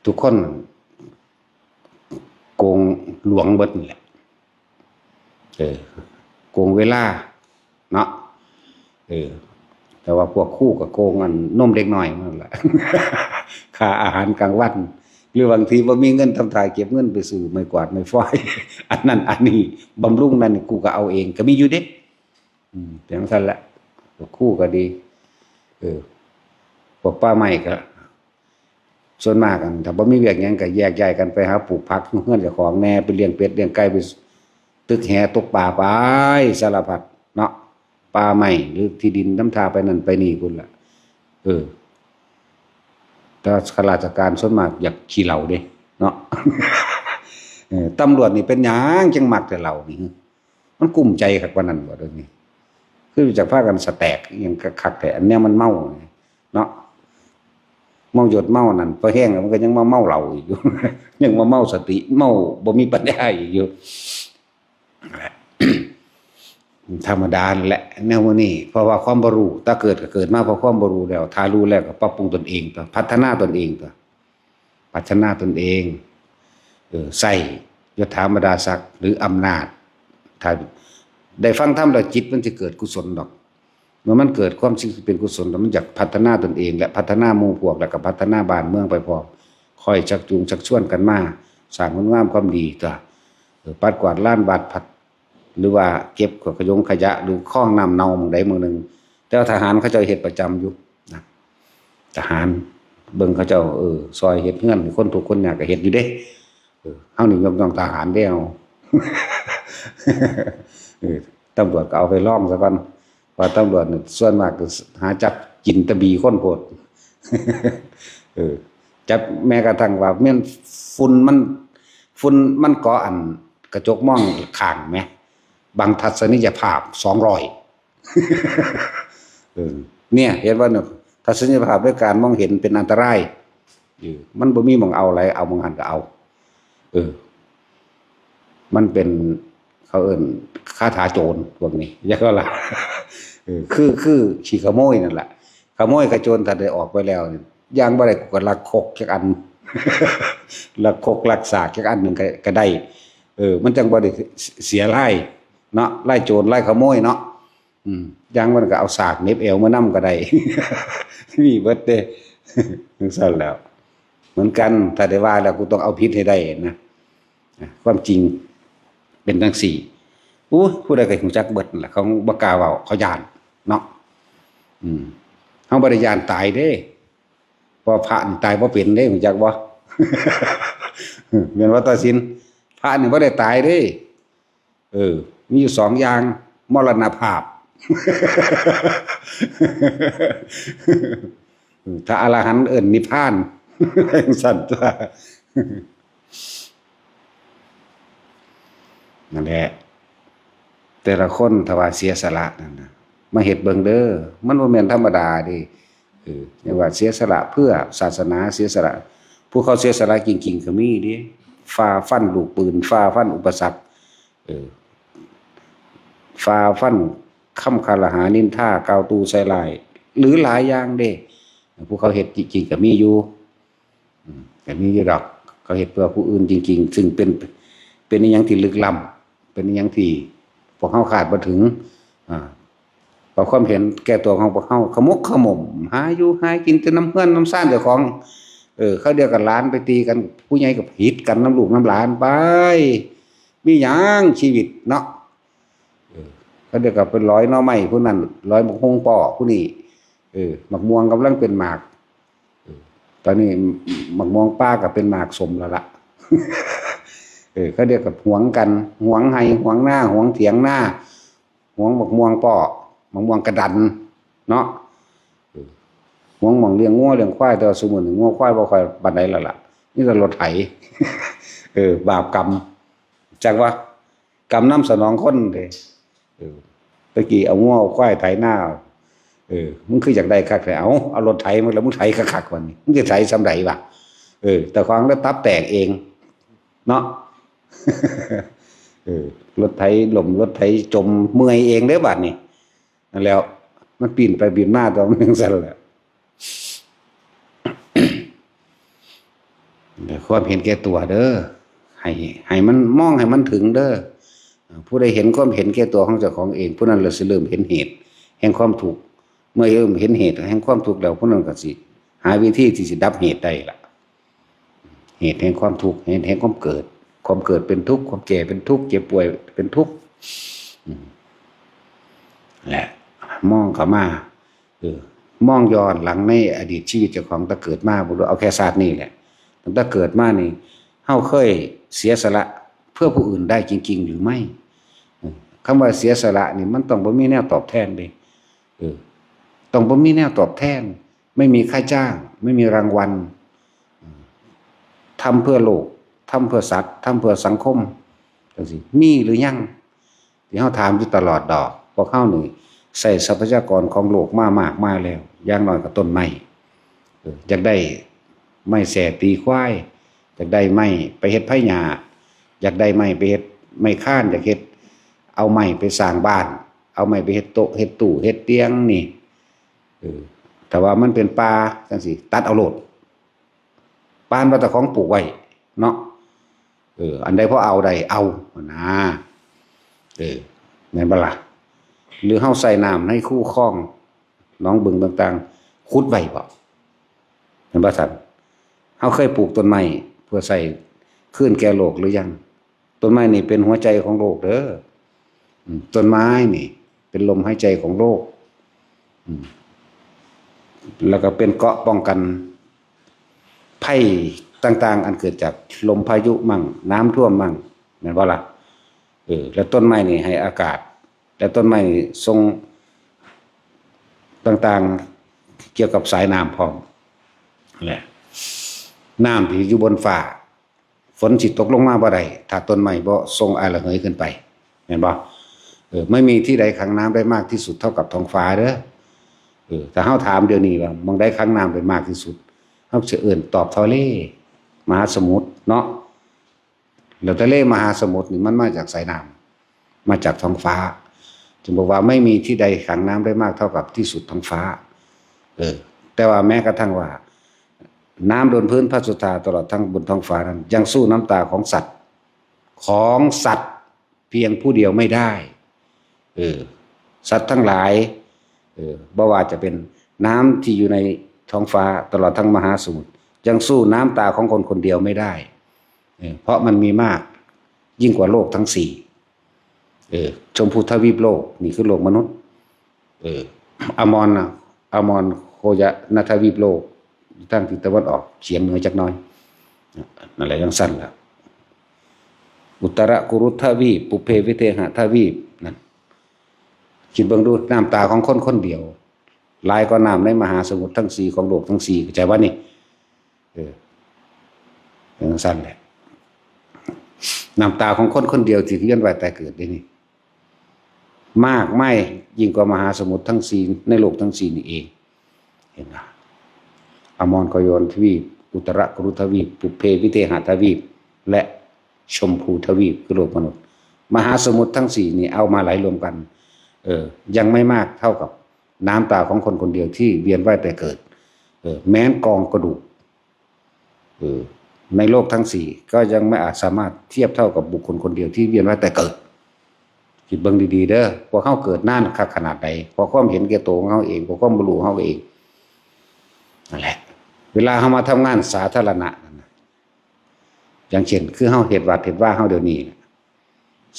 ทุกคนโกงหลวงเบิดนั่นแหละ เออ โกงเวลา เนาะ เออ แต่ว่าพวกครูก็โกงอันนมเด็กน้อยนั่นแหละ ค่าอาหารกลางวัน หรือบางทีบ่มีเงินทำท่าเก็บเงินไปซื้อไม้กวาดไม้ฟอย อันนั้นอันนี้ บำรุงนั่นนี่กูก็เอาเอง ก็มีอยู่เด้ อืม เป็นจั่งซั้นแหละ พวกครูก็ดี เออ พวกป่าไม้ก็ ส่วนมากอัน ถ้าบ่มีเวียกหยังก็แยกย้ายกันไปหาปลูกผักอยู่เฮือนเจ้าของแหน่ ไปเลี้ยงเป็ดเลี้ยงไก่ ไปตึกแหตกปลาไป สารพัดเนาะ ป่าไม้หรือที่ดินนำท่าไปนั่นไปนี่พุ้นล่ะ เออ แต่ว่าข้าราชการส่วนมากอยากขี้เหล้าเด้เนาะ เออ ตำรวจนี่เป็นหยังจั่งมักแต่เหล้านี่ มันกุ้มใจคักปานนั้นบ่เดี๋ยวนี้ คือจักพากันสแต็กอิหยังคักๆ แท้ อันเนี้ยมันเมาเนาะ เมายศเมานั่น พอแฮงแล้วมันก็ยังมาเมาเหล้าอีกอยู่ ยังมาเมาสติ เมาบ่มีปัญญาอีกอยู่ ธรรมดานั่นแหละ แนวมื้อนี้ เพราะว่าความบ่รู้ ถ้าเกิดก็เกิดมาเพราะความบ่รู้แล้ว ถ้ารู้แล้วก็ปรับปรุงตนเองตั่ว พัฒนาตนเองตั่ว พัฒนาตนเอง เออ ใช้ยศถาบรรดาศักดิ์หรืออำนาจ ถ้าได้ฟังธรรมแล้วจิตมันสิเกิดกุศลดอก เมื่อมันเกิดความสิเป็นกุศลแล้วมันอยากพัฒนาตนเอง และพัฒนาหมู่พวก แล้วก็พัฒนาบ้านเมืองไปพร้อม คอยชักจูงชักชวนกันมา สร้างคุณงามความดีตั่ว เออ ปัดกวาดลานวัด พัด หรือว่าเก็บขยงขยะ หรือคลองน้ำเน่าหม่องใดหม่องหนึ่ง แต่ว่าทหารเขาเจ้าเฮ็ดประจำอยู่นะ ทหารเบิ่งเขาเจ้า เออ ซอยเฮ็ดเฮือนให้คนทุกข์คนยากก็เฮ็ดอยู่เด้ เออ เฮานี่ยกย่องทหารเด้เฮา เออ ตำรวจก็เอาไปลองซะก่อน ว่าตำรวจนี่ส่วนมากก็หาจับกินแต่บีคนโพด เออ จับแม้กระทั่งว่าแม่นฝุ่นมัน ฝุ่นมันเกาะอันกระจกมองข้างแหม บังทัศนียภาพสองร้อย เออ เนี่ย เห็นบ่เนี่ย ทัศนียภาพด้วยการมองเห็นเป็นอันตราย เออ มันบ่มีหม่องเอาหลาย เอาหม่องหั้นก็เอา เออ มันเป็น เขาเอิ้นคาถาโจรพวกนี้ จั่งว่าล่ะ เออ คือ คือขี้ขโมยนั่นแหละ ขโมยกับโจรถ้าได้ออกไปแล้วนี่ ย่างบ่ได้กูก็ลักครกจักอัน ลักครกลักสากจักอันหนึ่งก็ ก็ได้ เออ มันจั่งบ่ได้เสียรายเนาะ รายโจร รายขโมยเนาะ อืม อย่างมันก็เอาสากเหน็บเอวมานำก็ได้ มีเบิดเด้ จั่งซั้นแหล้ว เหมือนกัน ถ้าได้ว่าแล้วกูต้องเอาผิดให้ได้นะ อ่ะ ความจริงเป็นจั่งซี้ อู้ ผู้ใดก็ฮู้จักเบิดนั่นล่ะ เขาบ่กล้าเว้า เขาย้านเนาะ อืม เฮาบ่ได้ย้านตายเด้ เพราะพระนี่ตายบ่เป็นเด้ ฮู้จักบ่ แม่นบ่ ตาสิน พระนี่บ่ได้ตายเด้ เออ มีอยู่สองอย่าง มรณภาพ ถ้าอรหันต์เอิ้นนิพพาน จั่งซั้นตั๊ว นั่นแหละ แต่ละคนถ้าว่าเสียสละนั่นน่ะ มาเฮ็ดเบิ่งเด้อ มันบ่แม่นธรรมดาเด้ เออ เรียกว่าเสียสละเพื่อศาสนา เสียสละ ผู้เขาเสียสละจริงๆ ก็มีเด้ ฝ่าฟันลูกปืน ฝ่าฟันอุปสรรค เออ ฝ่าฟันคำคารหานินทากล่าวตู่ใส่ร้าย หรือหลายอย่างเด้ ผู้เขาเฮ็ดจริงๆ ก็มีอยู่ อืม ก็มีอยู่ดอก เขาเฮ็ดเพื่อผู้อื่นจริงๆ ซึ่งเป็น เป็นอิหยังที่ลึกล้ำ เป็นอิหยังที่พวกเฮาคาดบ่ถึง อ่า เพราะความเห็นแก่ตัวของพวกเฮา ขมุกขม่ม หาอยู่หากินแต่นำเฮือนนำซานเจ้าของ เออ คราวเดียวก็หลานไปตีกัน ผู้ใหญ่ก็ผิดกันนำลูกนำหลานไป มีหยังชีวิตเนาะ เออ คราวเดียวก็ไปหลอยหน่อไม้ผู้นั้น หลอยบักฮุ่งป้อผู้นี้ เออ บักม่วงกำลังเป็นหมาก เออ ตอนนี้บักม่วงป่าก็เป็นหมากส้มแล้วล่ะ เออ คราวเดียวก็หวงกัน หวงไฮ่ หวงนา หวงเถียงนา หวงบักม่วงป้อ บักม่วงกระดัน เนาะ เออ หวงหม่องเลี้ยงงัวเลี้ยงควาย แต่ว่าซุมื้อนี้งัวควายบ่ค่อยปานใดแล้วล่ะ มีแต่รถไถ เออ บาปกรรม จักว่า กรรมนำสนองคนเด้ เออ ตะกี้เอางัวเอาควายไถนา เออ มึงคืออยากได้คักแท้ เอา เอารถไถมาแล้วมึงไถคักๆ บัดนี้ มึงจะไถส่ำใดวะ เออ เจ้าของแล้วตับแตกเอง เนาะ เออ รถไถล้ม รถไถจม เมื่อยเองเด้อบัดนี้ นั่นแหล้ว มันปีนไปปีนมาตัวมันจั่งซั้นแหละ ความเห็นแก่ตัวเด้อ ให้ ให้มันมองให้มันถึงเด้อ ผู้ใดเห็นความเห็นแก่ตัวของเจ้าของเอง ผู้นั้นแหละสิเริ่มเห็นเหตุแห่งความทุกข์ เมื่อเริ่มเห็นเหตุแห่งความทุกข์แล้ว ผู้นั้นก็สิหาวิธีที่สิดับเหตุได้ล่ะ เหตุแห่งความทุกข์ เหตุแห่งความเกิด ความเกิดเป็นทุกข์ ความแก่เป็นทุกข์ เจ็บป่วยเป็นทุกข์ อืม แหละ มองเข้ามา เออ มองย้อนหลังในอดีตชีวิตเจ้าของตั้งแต่เกิดมา บ่รู้ เอาแค่ชาตินี้แหละ ตั้งแต่เกิดมานี่ เฮาเคยเสียสละเพื่อผู้อื่นได้จริงๆ หรือไม่ เออ คำว่าเสียสละนี่มันต้องบ่มีแนวตอบแทนเด้ เออ ต้องบ่มีแนวตอบแทน ไม่มีค่าจ้าง ไม่มีรางวัล เออ ทำเพื่อโลก ทำเพื่อสัตว์ ทำเพื่อสังคม จั่งซี้ มีหรือยัง ที่เฮาถามอยู่ตลอดดอก พวกเฮานี่ใช้ทรัพยากรของโลกมามากมายแล้ว อย่างน้อยก็ต้นไม้ เออ อยากได้ไม้แส้ตีควาย อยากได้ไม้ไปเฮ็ดไผหญ้า อยากได้ไม้ไปเฮ็ดไม้คาน อยากเฮ็ด เอาไม้ไปสร้างบ้าน เอาไม้ไปเฮ็ดโต๊ะ เฮ็ดตู้ เฮ็ดเตียงนี่ เออ ถ้าว่ามันเป็นป่าจั่งซี้ ตัดเอาโลด ปานว่าเจ้าของปลูกไว้เนาะ เออ อันใดพอเอาได้เอา นะ เออ แม่นบ่ล่ะ หรือเฮาใส่น้ำในคูคลอง หนองบึงต่างๆ ขุดไว้บ่ แม่นบ่ซั่น เฮาเคยปลูกต้นไม้เพื่อใช้คืนแก่โลกหรือยัง ต้นไม้นี่เป็นหัวใจของโลกเด้อ อืม ต้นไม้นี่เป็นลมหายใจของโลก อืม แล้วก็เป็นเกราะป้องกันภัยต่างๆ อันเกิดจากลมพายุมั่ง น้ำท่วมมั่ง แม่นบ่ล่ะ เออ แล้วต้นไม้นี่ให้อากาศ แล้วต้นไม้นี่ส่งต่างๆ เกี่ยวกับสายน้ำพร้อม แหละ น้ำที่อยู่บนฟ้า ฝนสิตกลงมาบ่ได้ ถ้าต้นไม้บ่ส่งอายระเหยขึ้นไป แม่นบ่ เออ ไม่มีที่ใดขังน้ำได้มากที่สุดเท่ากับท้องฟ้าเด้อ เออ ถ้าเฮาถามเดี๋ยวนี้ว่าหม่องใดขังน้ำได้มากที่สุด เฮาสิเอิ้นตอบทะเล มหาสมุทรเนาะ แล้วทะเลมหาสมุทรนี่มันมาจากสายน้ำ มาจากท้องฟ้า จึงบอกว่าไม่มีที่ใดขังน้ำได้มากเท่ากับที่สุดท้องฟ้า เออ แต่ว่าแม้กระทั่งว่า น้ำบนพื้นพระสุธาตลอดทั้งบนท้องฟ้านั้น ยังสู้น้ำตาของสัตว์ ของสัตว์เพียงผู้เดียวไม่ได้ เออ สัตว์ทั้งหลาย เออ บ่ว่าจะเป็นน้ำที่อยู่ในท้องฟ้าตลอดทั้งมหาสมุทร ยังสู้น้ำตาของคนคนเดียวไม่ได้ เออ เพราะมันมีมากยิ่งกว่าโลกทั้งสี่ เออ ชมพูทวีปโลก นี่คือโลกมนุษย์ เออ อมรนะ อมรโคยนทวีปโลก ทางทิศตะวันออกเฉียงเหนือจักหน่อย นั่นแหละ จั่งซั่นล่ะ อุตรกุรุทวีป ปุพเพวิเทหทวีป นั่น คิดเบิ่งดู น้ำตาของคนคนเดียว หลายกว่าน้ำในมหาสมุทรทั้งสี่ ของโลกทั้งสี่ เข้าใจบ่นี่ เออ จั่งซั่นแหละ น้ำตาของคนคนเดียวที่เวียนว่ายตายเกิดนี่นี่ มากมายยิ่งกว่ามหาสมุทรทั้งสี่ ในโลกทั้งสี่นี่เอง เห็นบ่ อมรโคยนทวีป อุตรกุรุทวีป ปุพเพวิเทหทวีป และชมพูทวีป คือโลกมนุษย์ มหาสมุทรทั้งสี่นี่เอามาไหลรวมกัน เออ ยังไม่มากเท่ากับน้ำตาของคนคนเดียวที่เวียนว่ายตายเกิด เออ แม้นกองกระดูก เออ ในโลกทั้งสี่ก็ยังไม่อาจสามารถเทียบเท่ากับบุคคลคนเดียวที่เวียนว่ายตายเกิด คิดเบิ่งดีๆเด้อ พวกเฮาเกิดนานคักขนาดใด เพราะความเห็นแก่ตัวของเฮาเอง เพราะความบ่รู้ของเฮาเอง นั่นแหละ เวลาเฮามาทำงานสาธารณะนั่นน่ะ อย่างเช่น คือเฮาเฮ็ดวัดเฮ็ดวาเฮาเดี๋ยวนี้น่ะ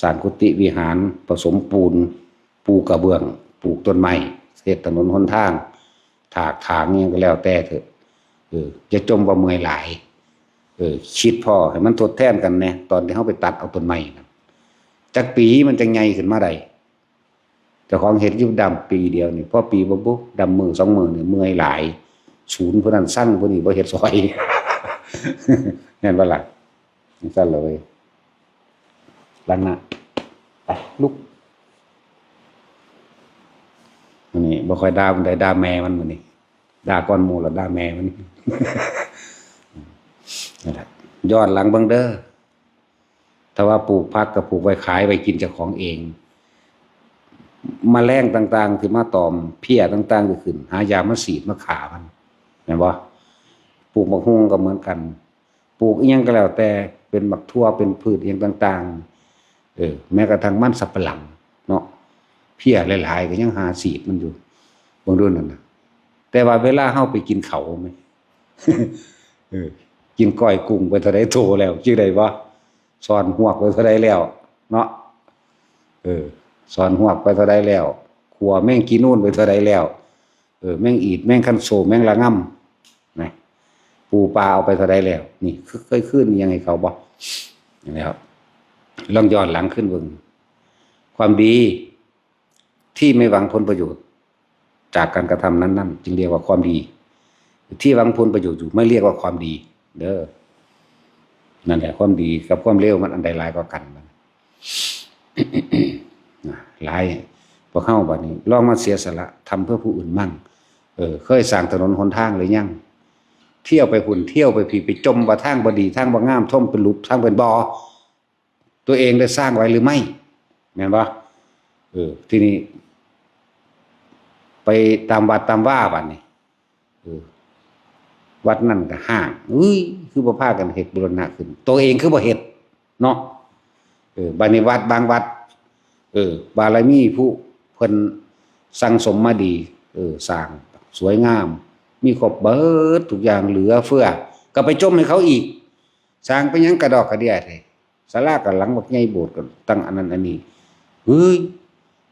สร้างกุฏิวิหาร ผสมปูน ปูกระเบื้อง ปลูกต้นไม้ เฮ็ดถนนหนทาง ถากถางอิหยังก็แล้วแต่เถอะ เออ อย่าจมว่าเมื่อยหลาย เออ คิดพ้อให้มันทดแทนกันแหน่ ตอนที่เฮาไปตัดเอาต้นไม้นั่น จักปีมันจั่งใหญ่ขึ้นมาได้ เจ้าของเฮ็ดอยู่ดำปีเดียวนี่ พอปีบ่บุ ดำมื้อสองมื้อนี่เมื่อยหลาย สูนผู้นั้นซังผู้นี้บ่เฮ็ดซอย แม่นบ่ล่ะ จั่งซั่นล่ะเว้ย หลังนะ ไป ลุก มื้อนี้บ่ค่อยด่าปานใด ด่าแม่มันมื้อนี้ ด่าก่อนหมู่แล้วด่าแม่มัน นั่นแหละ ย้อนหลังเบิ่งเด้อ ถ้าว่าปลูกผักก็ปลูกไว้ขาย ไว้กินเจ้าของเอง แมลงต่างๆที่มาตอม เพี้ยต่างๆที่ขึ้น หายามาฉีดมาฆ่ามัน แม่นบ่ ปลูกบักฮุ่งก็เหมือนกัน ปลูกอิหยังก็แล้วแต่ เป็นบักถั่ว เป็นพืชอิหยังต่างๆ เออ แม้กระทั่งมันสำปะหลังเนาะ เพี้ยหลายๆก็ยังหาฉีดมันอยู่ เบิ่งดูนั่นน่ะ แต่ว่าเวลาเฮาไปกินเขาแหม เออ กินก้อยกุ้งไปเท่าใดโตแล้ว จั่งใดบ่ ซ่อนฮวกไปเท่าใดแล้ว เนาะ เออ ซ่อนฮวกไปเท่าใดแล้ว ขั่วแมงกีนูนไปเท่าใดแล้ว เออ แมงอีด แมงคันโซ แมงระงำ นะ ปูปลาเอาไปเท่าใดแล้ว นี่ เคยคืนอิหยังให้เขาบ่ นี่แหละครับ ลองย้อนหลังขึ้นเบิ่ง ความดีที่ไม่หวังผลประโยชน์จากการกระทำนั้นๆ จึงเรียกว่าความดี ที่หวังผลประโยชน์อยู่ไม่เรียกว่าความดี เด้อ นั่นแหละ ความดีกับความเลวมันอันใดหลายกว่ากัน นะ หลาย พวกเฮาบัดนี้ลองมาเสียสละทำเพื่อผู้อื่นมั่ง เออ เคยสร้างถนนหนทางหรือยัง เที่ยวไปพุ้น เที่ยวไปพี้ ไปจมว่าทางบ่ดี ทางบ่งาม ท่มเป็นหลุม ทางเป็นบ่อ ตัวเองได้สร้างไว้หรือไม่ แม่นบ่ เออ ทีนี้ ไปตามวัดตามวาบัดนี้ เออ วัดนั่นก็ฮ้าง อุ้ย คือบ่พากันเฮ็ดบูรณะขึ้น ตัวเองคือบ่เฮ็ด เนาะ เออ บัดนี้วัดบางวัด เออ บารมีผู้เพิ่นสั่งสมมาดี เออ สร้างสวยงาม มีครบเบิดทุกอย่างเหลือเฟือ ก็ไปจมให้เขาอีก สร้างไปหยังกระดอกกระเดี้ยแท้ ศาลาก็หลังบักใหญ่ โบสถ์ก็ตั้งอันนั้นอันนี้ เฮ้ย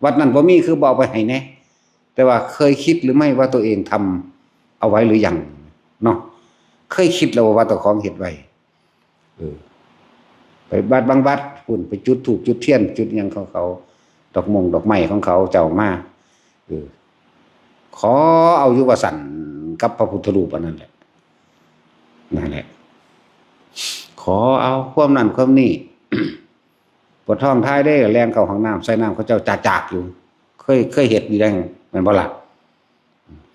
วัดนั้นบ่มี คือบ่เอาไปให้แหน่ แต่ว่าเคยคิดหรือไม่ว่าตัวเองทำเอาไว้หรือยัง เนาะ เคยคิดแล้วว่าเจ้าของเฮ็ดไว้ เออ ไปวัดบางวัดพุ้น ไปจุดธูปจุดเทียน จุดหยังของเขา ดอกมงดอกไม้ของเขาเจ้ามา เออ ขอเอาอยู่ว่าซั่น กับพระพุทธรูปอันนั้นแหละ นั่นแหละ ขอเอาความนั้นความนี้ ปวดท้องถ่ายเด้ แล่นเข้าห้องน้ำ ใส่น้ำเขาเจ้าจากๆอยู่ เคย เคยเฮ็ดอยู่แล้ว แม่นบ่ล่ะ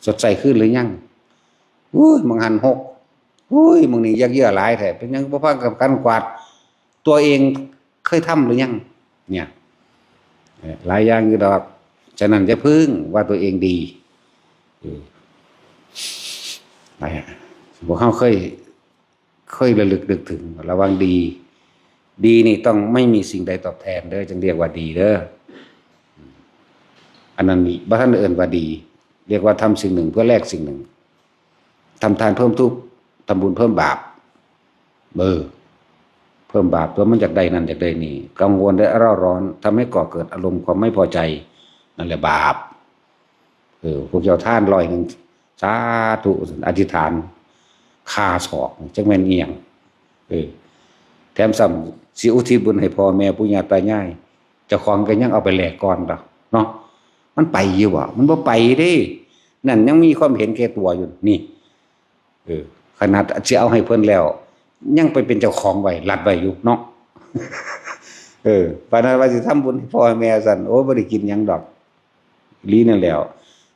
สดใสขึ้นหรือยัง อุ้ย บางหันหก อุ้ย บางนี่ยักเยื่อหลายแท้ เป็นหยังบ่พากันกวาด ตัวเองเคยทำหรือยัง เนี่ย เอ่อ หลายอย่างอยู่ดอก ฉะนั้นอย่าพึ่งว่าตัวเองดี เออ หลายอย่าง พวกเฮาเคย เคยระลึกนึกถึง ระวังดี ดีนี่ต้องไม่มีสิ่งใดตอบแทนเด้อ จึงเรียกว่าดีเด้อ อันนั้นบ่ทันเอิ้นว่าดี เรียกว่าทำสิ่งหนึ่งเพื่อแลกสิ่งหนึ่ง ทำทานเพิ่มทุกข์ ทำบุญเพิ่มบาป เออ เพิ่มบาปตัวมันอยากได้นั่นอยากได้นี่ กังวลและเร่าร้อน ทำให้ก่อเกิดอารมณ์ความไม่พอใจ นั่นแหละบาป เออ พวกเจ้าทานร้อยหนึ่ง สาธุ อธิษฐาน ค่าศอก จักแม่นอีหยัง เออ แถมซ้ำสิอุทิศบุญให้พ่อแม่ปู่ย่าตายาย เจ้าของก็ยังเอาไปแลกก่อนดอกเนาะ มันไปอยู่บ่ มันบ่ไปเด้ นั่นยังมีความเห็นแก่ตัวอยู่ นี่ เออ ขนาดสิเอาให้เพิ่นแล้ว ยังไปเป็นเจ้าของไว้ ลัดไว้อยู่เนาะ เออ ปานนั้นว่าสิทำบุญให้พ่อให้แม่ซั่น โอ้ บ่ได้กินหยังดอก อีหลีนั่นแหล้ว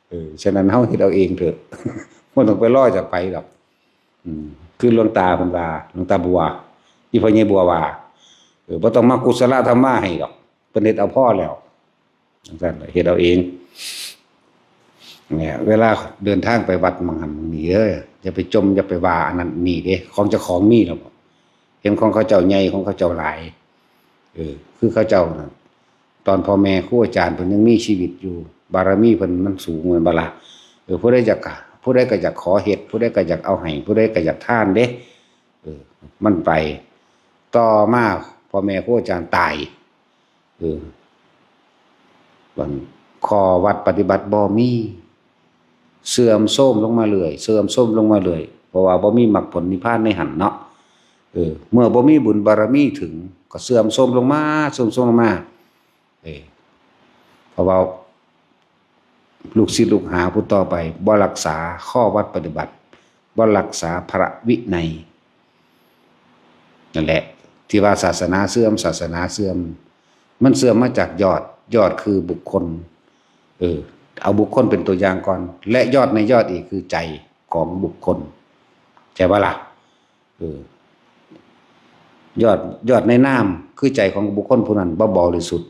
เออ ฉะนั้นเฮาเฮ็ดเอาเองเถอะ บ่ต้องไปรอจากไผดอก อืม คือหลวงตาเพิ่นว่า หลวงตาบัว อีพ่อใหญ่บัวว่า เออ บ่ต้องมากุศลธรรมะให้ดอก เพิ่นเฮ็ดเอาพอแล้ว จั่งซั้นล่ะ เฮ็ดเอาเอง เนี่ย เวลาเดินทางไปวัดหม่องหั้นหม่องนี้เด้อ อย่าไปจ่ม อย่าไปว่าอันนั้นนี่เด้ ของเจ้าของมีแล้วบ่ เห็นของเขาเจ้าใหญ่ ของเขาเจ้าหลาย เออ คือเขาเจ้านั่น ตอนพ่อแม่ครูอาจารย์เพิ่นยังมีชีวิตอยู่ บารมีเพิ่นมันสูงแม่นบ่ล่ะ เออ ผู้ใดอยาก ผู้ใดก็อยากขอเฮ็ด ผู้ใดก็อยากเอาให้ ผู้ใดก็อยากทานเด้ เออ มันไป ต่อมาพ่อแม่ครูอาจารย์ตาย เออ บัดข้อวัดปฏิบัติบ่มี เสื่อมโทรมลงมาเรื่อย เสื่อมโทรมลงมาเรื่อย เพราะว่าบ่มีมรรคผลนิพพานในหั้นเนาะ เออ เมื่อบ่มีบุญบารมีถึง ก็เสื่อมโทรมลงมา เสื่อมโทรมลงมา เออ เพราะว่าลูกศิษย์ลูกหาผู้ต่อไป บ่รักษาข้อวัดปฏิบัติ บ่รักษาพระวินัย นั่นแหละ ที่ว่าศาสนาเสื่อม ศาสนาเสื่อม มันเสื่อมมาจากยอด ยอดคือบุคคล เออ เอาบุคคลเป็นตัวอย่างก่อน และยอดในยอดอีกคือใจของบุคคล ใช่ปะล่ะ เออ ยอด ยอดในนามคือใจของบุคคลผู้นั้นบ่บริสุทธิ์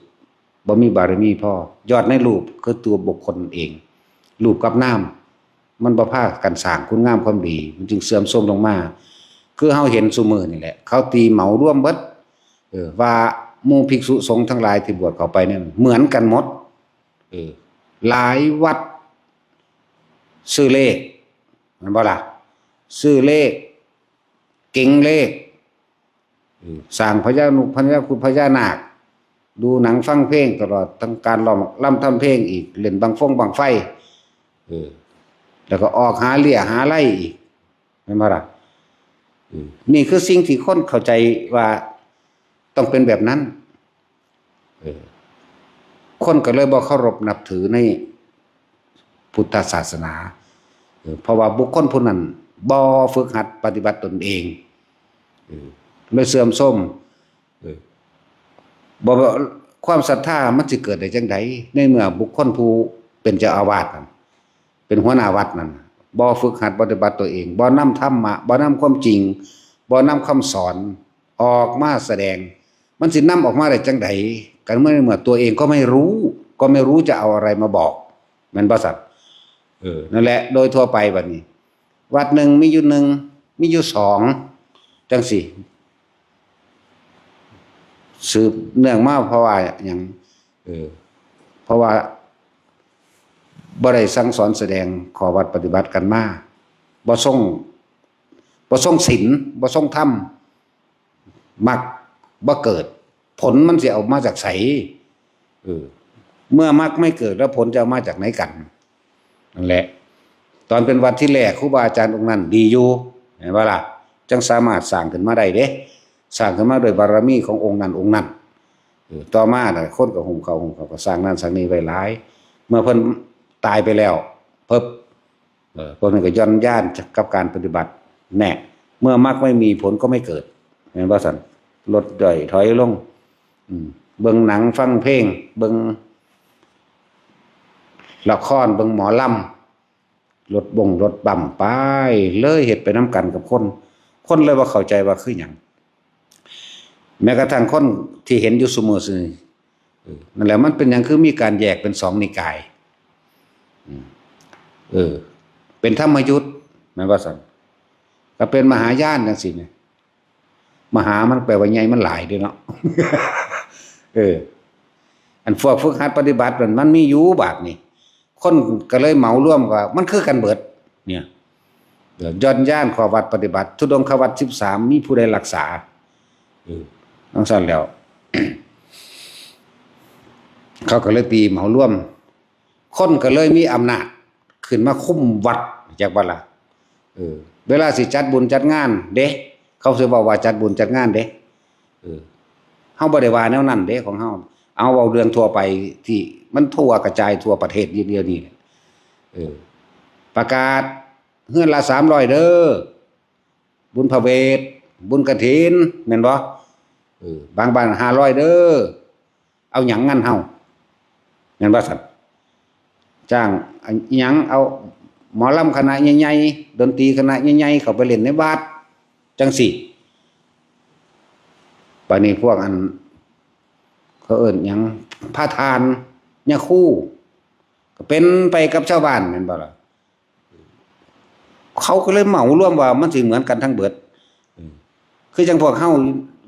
บ่มีบารมีพอ ยอดในรูปคือตัวบุคคลเอง รูปกับนาม มันบ่พากันสร้างคุณงามความดี มันจึงเสื่อมโทรมลงมา คือเฮาเห็นซุมื้อนี่แหละ เขาตีเหมารวมเบิด เออ ว่าหมู่ภิกษุสงฆ์ทั้งหลายที่บวชเข้าไปนั่นเหมือนกันหมด เออ หลายวัด ซื้อเลข แม่นบ่ล่ะ ซื้อเลข เก่งเลข เออ สร้างพญานุพญาครุฑพญานาค ดูหนังฟังเพลงตลอด ทั้งการร้องรำทำเพลงอีก เล่นบั้งฟงบั้งไฟ เออ แล้วก็ออกหาเลี้ยหาไร่อีก แม่นบ่ล่ะ เออ นี่คือสิ่งที่คนเข้าใจว่าต้องเป็นแบบนั้น เออ คนก็เลยบ่เคารพนับถือในพุทธศาสนา เออ เพราะว่าบุคคลผู้นั้นบ่ฝึกหัดปฏิบัติตนเอง เออ เลยเสื่อมโทรม เออ บ่ บ่ ความศรัทธามันสิเกิดได้จั่งใด ในเมื่อบุคคลผู้เป็นเจ้าอาวาสนั่น เป็นหัวหน้าวัดนั่น บ่ฝึกหัดปฏิบัติตัวเอง บ่นำธรรมะ บ่นำความจริง บ่นำคำสอนออกมาแสดง มันสินำออกมาได้จั่งใด กันเมื่อ เมื่อตัวเองก็ไม่รู้ ก็ไม่รู้จะเอาอะไรมาบอก แม่นบ่ซั่น เออ นั่นแหละ โดยทั่วไปบัดนี้ วัดหนึ่งมีอยู่หนึ่ง มีอยู่สอง จั่งซี้ สืบเนื่องมาเพราะว่าหยัง เออ เพราะว่าบ่ได้สั่งสอนแสดงข้อวัดปฏิบัติกันมา บ่ทรง บ่ทรงศีล บ่ทรงธรรม มรรคบ่เกิด ผลมันสิเอามาจากไส เออ เมื่อมรรคไม่เกิดแล้วผลจะเอามาจากไหนกัน นั่นแหละ ตอนเป็นวัดที่แรกครูบาอาจารย์องค์นั้นดีอยู่ แม่นบ่ล่ะ จั่งสามารถสร้างขึ้นมาได้เด้ สร้างขึ้นมาโดยบารมีขององค์นั้นองค์นั้น เออ ต่อมาน่ะ คนก็หุงข้าวหุงข้าวก็สร้างนั่นสร้างนี่ไว้หลาย เมื่อเพิ่นตายไปแล้ว เพิ่น เออ พวกนั้นก็หย่อนยานกับการปฏิบัติ แน่ เมื่อมรรคไม่มีผลก็ไม่เกิด แม่นบ่ซั่น ลดด้อยถอยลง อืม เบิ่งหนังฟังเพลง เบิ่งละคร เบิ่งหมอลำ ลดบงลดบั้มไป เลยเฮ็ดไปนำกันกับคน คนเลยบ่เข้าใจว่าคือหยัง แม้กระทั่งคนที่เห็นอยู่ซุมื้อนี้ เออ นั่นแหละ มันเป็นหยังคือมีการแยกเป็นสองนิกาย อืม เออ เป็นธรรมยุต แม่นบ่ซั่น ก็เป็นมหายานจั่งซี้แหม มหามันแปลว่าใหญ่ มันหลายเด้เนาะ เออ อันพวกฝึกหัดปฏิบัติมัน มันมีอยู่บาดนี่ คนก็เลยเหมารวมว่ามันคือกันเบิด เนี่ย เดี๋ยวย่อนย่านข้อวัดปฏิบัติ ธุดงควัตรสิบสาม มีผู้ใดรักษา เออ จั่งซั้นแล้ว เขาก็เลยตีเหมารวม คนก็เลยมีอำนาจขึ้นมาคุมวัด จักบ่ล่ะ เออ เวลาสิจัดบุญจัดงานเด้ เขาสิเว้าว่าจัดบุญจัดงานเด้ เออ เฮาบ่ได้ว่าแนวนั้นเด้ของเฮา เอาเว้าเรื่องทั่วไปที่มันทั่วกระจายทั่วประเทศอยู่เดี๋ยวนี้ เออ ประกาศเฮือนละสามร้อยเด้อ บุญพระเวท บุญกฐิน แม่นบ่ เออ บางบ้านห้าร้อยเด้อ เอาหยังงานเฮา แม่นบ่ซั่น จ้างอิหยัง เอาหมอลำคณะใหญ่ๆ ดนตรีคณะใหญ่ๆ เข้าไปเล่นในวัด จั่งซี้ บาดนี้พวกอัน เขาเอิ้นหยัง พระทาน ยาคู ก็เป็นไปกับชาวบ้านแม่นบ่ล่ะ เขาก็เลยเหมารวมว่ามันสิเหมือนกันทั้งเบิด เออ คือจั่งพวกเฮา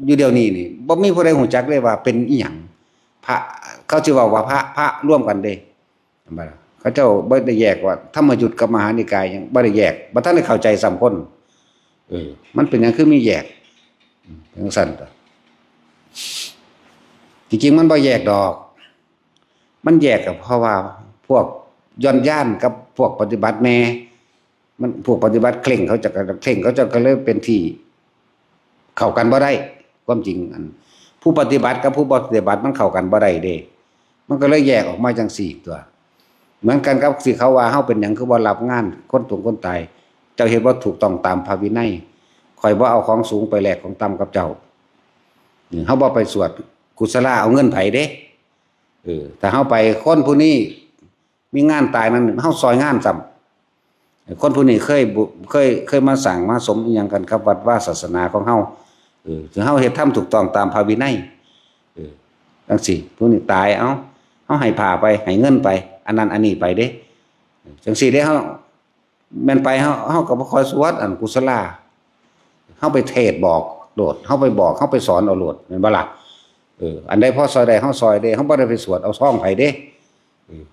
อยู่เดี๋ยวนี้นี่ บ่มีผู้ใดรู้จักเลยว่าเป็นอิหยัง พระ เขาสิเว้าว่าพระ พระรวมกันเด้ เห็นบ่ล่ะ เขาเจ้าบ่ได้แยกว่าธรรมยุตกับมหานิกาย ยังบ่ได้แยก บ่ทันได้เข้าใจซ้ำคน เออ มันเป็นหยังคือมีแยก อืม จั่งซั้นตั๊ว จริงๆ มันบ่แยกดอก มันแยกก็เพราะว่าพวกย่อนย่านกับพวกปฏิบัติแน่ มันพวกปฏิบัติเคร่งเขาเจ้าก็เคร่ง เขาเจ้าก็เลยเป็นที่เข้ากันบ่ได้ ความจริงอัน ผู้ปฏิบัติกับผู้บ่ปฏิบัติมันเข้ากันบ่ได้เด้ มันก็เลยแยกออกมาจั่งซี้ตั๊ว เหมือนกันกับที่เขาว่าเฮาเป็นหยังคือบ่รับงานคนตรงคนตาย เจ้าเฮ็ดบ่ถูกต้องตามพระวินัย ข้อยบ่เอาของสูงไปแลกของต่ำกับเจ้า เฮาบ่ไปสวดกุศลาเอาเงินไผเด้ เออ ถ้าเฮาไปคนผู้นี้มีงานตายนั้น เฮาซอยงานซ้ำ คนผู้นี้เคยบุ เคย เคยมาสร้างมาสมอิหยังกันกับวัดวาศาสนาของเฮา เออ ถ้าเฮาเฮ็ดธรรมถูกต้องตามพระวินัย เออ จั่งซี้ ผู้นี้ตาย เอ้า เฮาให้ผ้าไป ให้เงินไป อันนั้นอันนี้ไปเด้ จั่งซี้เด้ เฮา แม่นไป เฮา เฮาก็บ่ค่อยสวดอันกุศลา เฮาไปเทศน์บอกโลด เฮาไปบอก เฮาไปสอนเอาโลด แม่นบ่ล่ะ เออ อันใดพอซอยได้ เฮาซอยเด้ เฮาบ่ได้ไปสวดเอาซองไผเด้ เออ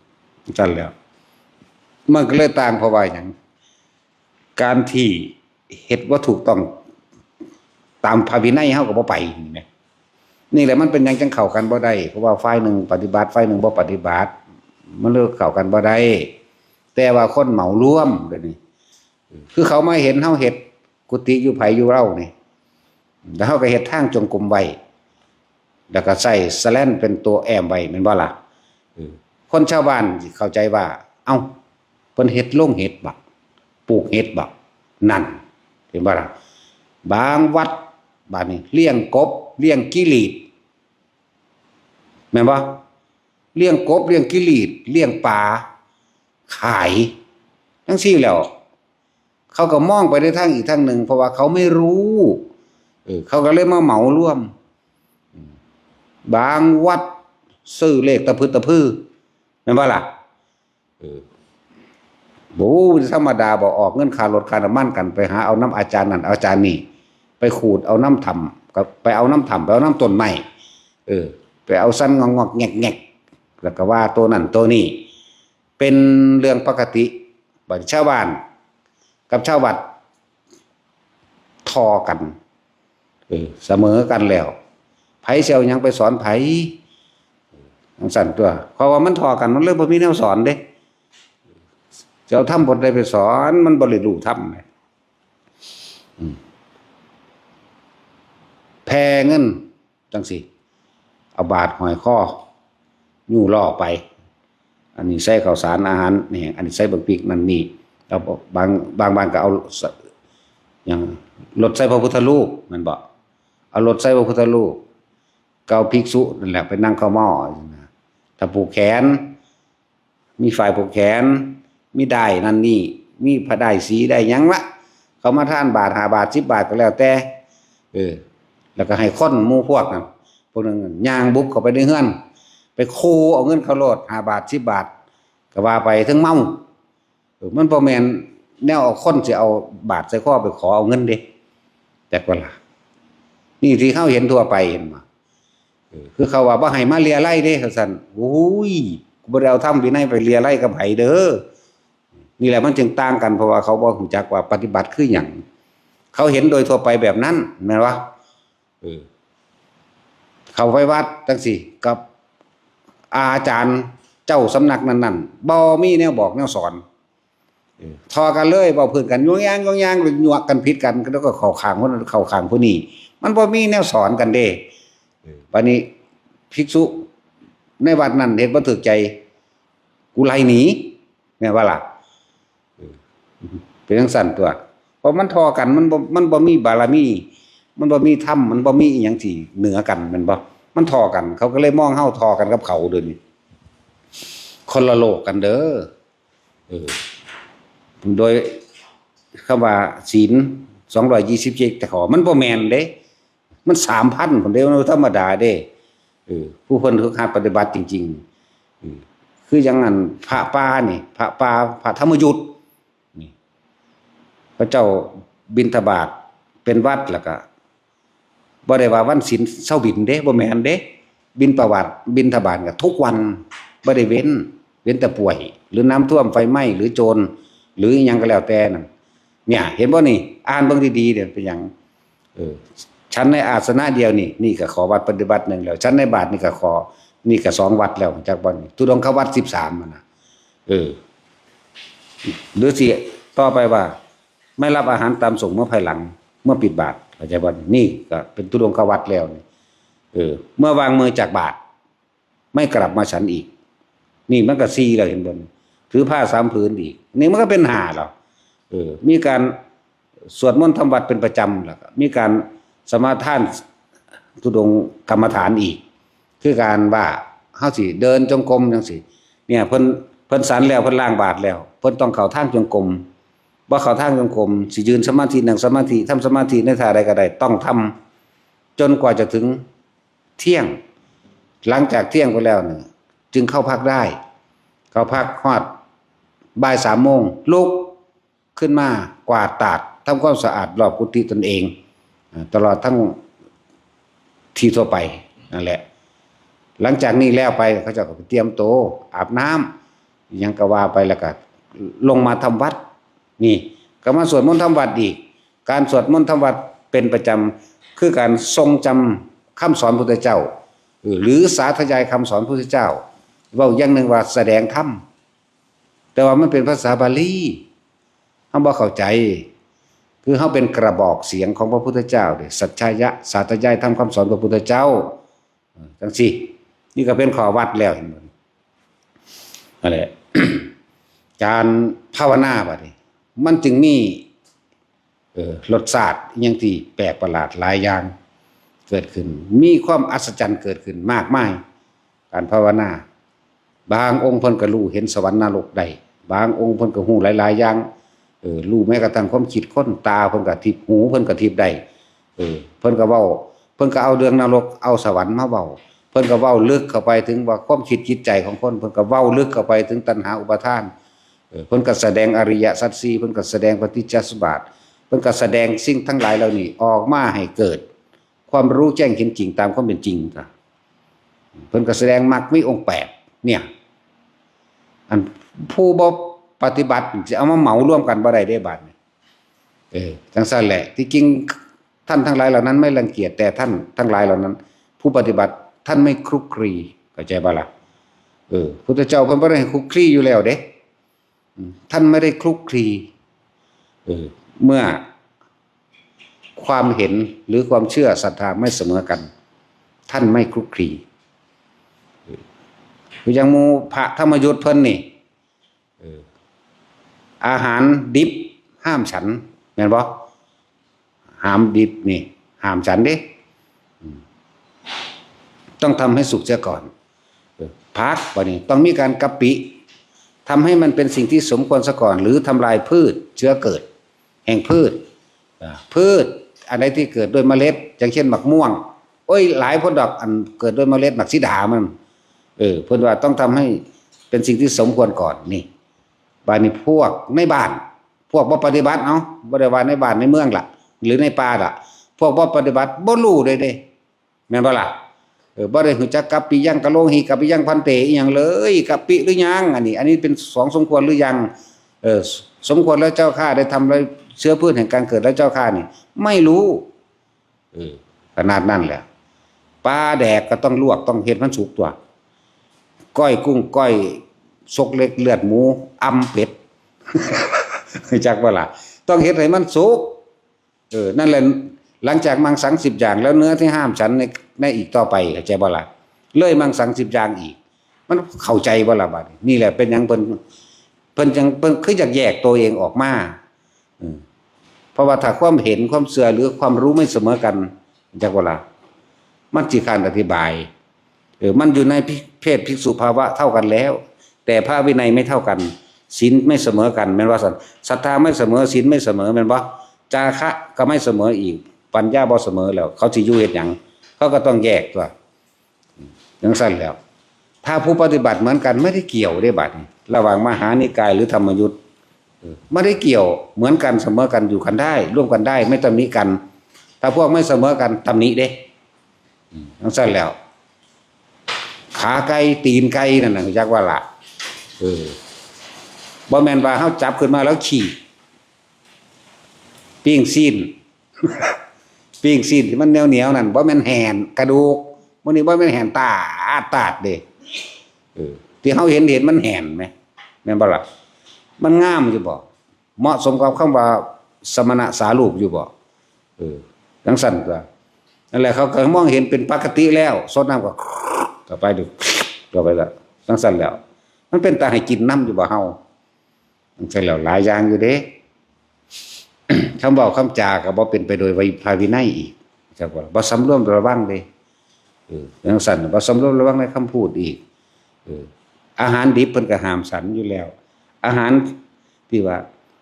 จั่งซั้นแหล้ว มันก็เลยต่าง เพราะว่าหยัง การที่เฮ็ดบ่ถูกต้องตามพระวินัย เฮาก็บ่ไป นี่แหม นี่แหละมันเป็นหยังจั่งเข้ากันบ่ได้ เพราะว่าฝ่ายหนึ่งปฏิบัติ ฝ่ายหนึ่งบ่ปฏิบัติ มันเลยเข้ากันบ่ได้ แต่ว่าคนเหมารวมเดี๋ยวนี้ คือเขามาเห็นเฮาเฮ็ดกุฏิอยู่ไผอยู่เรานี่ แล้วเฮาก็เฮ็ดทางจงกรมไว้ แล้วก็ใส่สแลนเป็นตัวแอมไว้ แม่นบ่ล่ะ เออ คนชาวบ้านสิเข้าใจว่า เอ้า เพิ่นเฮ็ดโรงเห็ดบ่ ปลูกเห็ดบ่ นั่น เห็นบ่ล่ะ บางวัด บาดนี้เลี้ยงกบ เลี้ยงกิหลีด แม่นบ่ เลี้ยงกบ เลี้ยงกิหลีด เลี้ยงปลา ขาย จั่งซี้แหล้ว เขาก็มองไปในทางอีกทางหนึ่ง เพราะว่าเขาไม่รู้ เออ เขาก็เลยมาเหมารวม อืม บางวัดซื้อเลขตะพึดตะพือ แม่นบ่ล่ะ เออ โอ้ ธรรมดาบ่ ออกเงินค่ารถค่าน้ำมันกัน ไปหาเอานำอาจารย์นั่นอาจารย์นี่ ไปขูดเอานำถ้ำ ก็ไปเอานำถ้ำ ไปเอานำต้นไม้ เออ ไปเอาสันงอกๆแงกๆ แล้วก็ว่าโตนั้นโตนี้ เป็นเรื่องปกติ บัดชาวบ้านกับชาววัด ทอกัน เออ เสมอกันแล้ว ไผสิเอาหยังไปสอนไผ จั่งซั้นตั๊ว เพราะว่ามันทอกัน มันเลยบ่มีแนวสอนเด้ สิเอาธรรมบทใดไปสอน มันบ่ได้รู้ธรรมเลย อืม แผ่เงินจั่งซี้ เอาบาตรห้อยคอ ยู้ล้อไป อันนี้ใส่ข้าวสารอาหารแห้ง อันนี้ใส่บักพริกนั่นนี่ แล้วบาง บางบ้านก็เอาส- หยัง รถใส่พระพุทธรูป แม่นบ่ เอารถใส่พระพุทธรูป ก็เอาภิกษุนั่นแหละไปนั่งเฝ้าหม้อ ถ้าผูกแขน มีฝ้ายผูกแขน มีด้ายนั่นนี่ มีผ้าด้ายสีด้ายหยังละ เขามาทานบาตร ห้าบาท สิบบาท ก็แล้วแต่ เออ แล้วก็ให้คนหมู่พวกนั้น พวกนั้นย่างบุกเข้าไปในเฮือน ไปคูเอาเงินเขาโลด ห้าบาท สิบบาท ก็ว่าไป ถึงเมา เออ มันบ่แม่นแนวเอาคนสิเอาบาตรใส่คอไปขอเอาเงินเด้ จักว่าล่ะ นี่ที่เขาเห็นทั่วไปเห็นบ่ เออ คือเขาว่าบ่ให้มาเลียไล่เด้ ว่าซั่น โอ้ย กูบ่ได้เอาธรรมวินัยไปเลียไล่กับไผเด้อ นี่แหละมันจึงต่างกัน เพราะว่าเขาบ่รู้จักว่าปฏิบัติคือหยัง เขาเห็นโดยทั่วไปแบบนั้น แม่นบ่ เออ เข้าไปวัดจังซี่ กับอาจารย์เจ้าสำนักนั้นๆ บ่มีแนวบอกแนวสอน เออ ทอกันเลย เว้าพื้นกัน ยวงยาง ยวงยาง หรือหยวกกันผิดกัน แล้วก็เข้าข้างคนนั้น เข้าข้างผู้นี้ มันบ่มีแนวสอนกันเด้ เออ บัดนี้ภิกษุในวัดนั้นเฮ็ดบ่ถูกใจ กูไล่หนี แม่นบ่ล่ะ เออ เป็นจังซั่นตั๊ว เพราะมันทอกัน มันบ่ มันบ่มีบารมี มันบ่มีธรรม มันบ่มีอิหยังที่เหนือกัน แม่นบ่ มันทอกัน เขาก็เลยมองเฮาทอกันกับเขาเดี๋ยวนี้ คนละโลกกันเด้อ เออ โดยคำว่าศีล สองร้อยยี่สิบเจ็ดข้อ มันบ่แม่นเด้ มันสามพันพุ้นเด้ มันบ่ธรรมดาเด้ เออ ผู้เพิ่นฝึกหัดปฏิบัติจริงๆ เออ คือจั่งอันพระป่านี่ พระป่า พระธรรมยุทธนี่ พระเจ้าบิณฑบาตเป็นวัด แล้วก็บ่ได้ว่าวันศีลเซาบิณเด้ บ่แม่นเด้ บิณฑบาต บิณฑบาตก็ทุกวัน บ่ได้เว้น เว้นแต่ป่วย หรือน้ำท่วม ไฟไหม้ หรือโจร หรืออิหยังก็แล้วแต่นั่น เนี่ย เห็นบ่นี่ อ่านเบิ่งดีๆ เนี่ย เป็นหยัง เออ ฉันในอาสนะเดียวนี่ นี่ก็ข้อวัดปฏิบัติหนึ่งแล้ว ฉันในบาตรนี่ก็ข้อ นี่ก็สองวัดแล้ว จักบ่นี่ ธุดงควัตรสิบสามหั่นน่ะ เออ หรือสิต่อไปว่า ไม่รับอาหารตามส่งเมื่อภายหลัง เมื่อปิดบาตร เข้าใจบ่นี่ นี่ก็เป็นธุดงควัตรแล้วนี่ เออ เมื่อวางมือจากบาตร ไม่กลับมาฉันอีก นี่มันก็สี่แล้ว เห็นบ่นี่ ถือผ้าสามผืนอีก นี่มันก็เป็นห้าแล้ว เออ มีการสวดมนต์ทำวัตรเป็นประจำ แล้วก็มีการสมาทานธุดงค์กรรมฐานอีก คือการว่าเฮาสิเดินจงกรมจังซี่ เนี่ย เพิ่น เพิ่นฉันแล้ว เพิ่นล้างบาตรแล้ว เพิ่นต้องเข้าทางจงกรม บ่เข้าทางจงกรม สิยืนสมาธิ นั่งสมาธิ ทำสมาธิในท่าใดก็ได้ ต้องทำจนกว่าจะถึงเที่ยง หลังจากเที่ยงไปแล้วนี่ จึงเข้าพักได้ เข้าพักฮอดบ่ายสามโมง ลุกขึ้นมากวาดตาด ทำความสะอาดรอบกุฏิตนเอง อ่า ตลอดทั้งที่ทั่วไปนั่นแหละ หลังจากนี้แล้วไป เขาเจ้าก็ไปเตรียมโต อาบน้ำ อิหยังก็ว่าไป แล้วก็ลงมาทำวัตร นี่ ก็มาสวดมนต์ทำวัตรอีก การสวดมนต์ทำวัตรเป็นประจำ คือการทรงจำคำสอนพุทธเจ้า เออ หรือสาธยายคำสอนพุทธเจ้า เว้าอย่างหนึ่งว่าแสดงธรรม แต่ว่ามันเป็นภาษาบาลี เฮาบ่เข้าใจ คือเฮาเป็นกระบอกเสียงของพระพุทธเจ้าเด้ สัจจายะ สาธยายธรรมคำสอนพระพุทธเจ้า เออ จังซี่ นี่ก็เป็นข้อวัดแล้ว เห็นบ่ นั่นแหละ การภาวนาบัดนี้ มันจึงมี เออ รสชาติอิหยังที่แปลกประหลาดหลายอย่างเกิดขึ้น มีความอัศจรรย์เกิดขึ้นมากมาย การภาวนา บางองค์เพิ่นก็รู้เห็นสวรรค์นรกได้ บางองค์เพิ่นก็รู้หลายๆอย่าง เออ รู้แม้กระทั่งความคิดคน ตาเพิ่นก็ทิพย์ หูเพิ่นก็ทิพย์ได้ เออ เพิ่นก็เว้า เพิ่นก็เอาเรื่องนรก เอาสวรรค์มาเว้า เพิ่นก็เว้าลึกเข้าไปถึงว่าความคิดจิตใจของคน เพิ่นก็เว้าลึกเข้าไปถึงตัณหาอุปาทาน เออ เพิ่นก็แสดงอริยสัจสี่ เพิ่นก็แสดงปฏิจจสมุปบาท เพิ่นก็แสดงสิ่งทั้งหลายเหล่านี้ออกมาให้เกิดความรู้แจ้งเห็นจริงตามความเป็นจริง เพิ่นก็แสดงมรรคมีองค์แปด เนี่ย อันผู้บ่ปฏิบัติสิเอามาเหมารวมกันบ่ได้เด้บัดนี้ เออ จังซั่นแหละ ที่จริงท่านทั้งหลายเหล่านั้นไม่รังเกียจ แต่ท่านทั้งหลายเหล่านั้น ผู้ปฏิบัติท่านไม่คลุกคลี เข้าใจบ่ล่ะ เออ พุทธเจ้าเพิ่นบ่ได้ให้คลุกคลีอยู่แล้วเด้ อืม ท่านไม่ได้คลุกคลี เออ เมื่อความเห็นหรือความเชื่อศรัทธาไม่เสมอกัน ท่านไม่คลุกคลี เออ คืออย่างหมู่พระธรรมยุทธเพิ่นนี่ เออ อาหารดิบห้ามฉัน แม่นบ่ ห้ามดิบนี่ ห้ามฉันเด้ อืม ต้องทำให้สุกเสียก่อน เออ ผักบัดนี้ต้องมีการกะปิ ทำให้มันเป็นสิ่งที่สมควรซะก่อน หรือทำลายพืช เชื้อเกิดแห่งพืช อ่า พืชอันใดที่เกิดด้วยเมล็ด อย่างเช่นหมากม่วง โอ้ย หลายโพดดอก อันเกิดด้วยเมล็ดหมากสีดามัน เออ เพิ่นว่าต้องทำให้เป็นสิ่งที่สมควรก่อน นี่ บัดนี้พวกในบ้าน พวกบ่ปฏิบัติ เอ้า บ่ได้ว่าในบ้านในเมืองล่ะ หรือในป่าล่ะ พวกบ่ปฏิบัติบ่รู้เลยเด้ แม่นบ่ล่ะ? เออ บ่ได้รู้จักกัปปิยังกะโลหิ กัปปิยังภันเต อีหยังเลย กัปปิหรือยัง อันนี้ อันนี้เป็นของสมควรหรือยัง? เออ สมควรแล้วเจ้าข้า ได้ทำแล้วเชื้อพืชแห่งการเกิดแล้วเจ้าข้า นี่ ไม่รู้ เออ ขนาดนั้นแหละ ปลาแดกก็ต้องลวก ต้องเฮ็ดมันสุกตั๊ว ก้อยกุ้ง ก้อยซกเล็ก เลือดหมู อำเป็ด รู้จักบ่ล่ะ? ต้องเฮ็ดให้มันสุก เออ นั่นแหละ หลังจากมังสังสิบอย่างแล้ว เนื้อที่ห้ามฉันใน ในอีกต่อไป เข้าใจบ่ล่ะ? เลยมังสังสิบอย่างอีก มันเข้าใจบ่ล่ะบัดนี้? นี่แหละเป็นหยังเพิ่น เพิ่นจั่ง เพิ่นคืออยากแยกตัวเองออกมา อืม เพราะว่าถ้าความเห็น ความเชื่อ หรือความรู้ไม่เสมอกัน จักบ่ล่ะ มันสิคร้านอธิบาย เออ มันอยู่ในเพศภิกษุภาวะเท่ากันแล้ว แต่พระวินัยไม่เท่ากัน ศีลไม่เสมอกัน แม่นว่าซั่น ศรัทธาไม่เสมอ ศีลไม่เสมอ แม่นบ่? จาคะก็ไม่เสมออีก ปัญญาบ่เสมอแล้ว เขาสิอยู่เฮ็ดหยัง? เขาก็ต้องแยกตั๊ว จั่งซั่นแล้ว ถ้าผู้ปฏิบัติเหมือนกันไม่ได้เกี่ยวเด้บัดนี้ ระหว่างมหานิกายหรือธรรมยุต เออ ไม่ได้เกี่ยว เหมือนกัน เสมอกัน อยู่กันได้ ร่วมกันได้ ไม่ตำหนิกัน ถ้าพวกไม่เสมอกัน ตำหนิเด้ อืม จั่งซั่นแล้ว ขาไก่ ตีนไก่นั่นน่ะ รู้จักบ่ล่ะ? เออ บ่แม่นว่าเฮาจับขึ้นมาแล้วขี้ ปิ้งซี้น ปิ้งซี้นที่มันเหนียวๆนั่น บ่แม่นแหนกระดูก มื้อนี้บ่แม่นแหนตาดตาดเด้ เออ ที่เฮาเห็นเห็นมันแหนแหม แม่นบ่ล่ะ? มันงามอยู่บ่? เหมาะสมกับคำว่าสมณะสารูปอยู่บ่? เออ จั่งซั่นตั๊ว นั่นแหละ เขาก็มองเห็นเป็นปกติแล้ว ซดน้ำก็ ต่อไปดู ต่อไปละ จั่งซั่นแล้ว มันเป็นตาให้กินนำอยู่บ่เฮา? จั่งซั่นแล้ว หลายอย่างอยู่เด้ คำเว้าคำจาก็บ่เป็นไปโดยพระวินัยอีก จักบ่ล่ะ บ่สำรวมระวังเด้ เออ จั่งซั่น บ่สำรวมระวังในคำพูดอีก เออ อาหารดิบเพิ่นก็ห้ามฉันอยู่แล้ว อาหารที่ว่า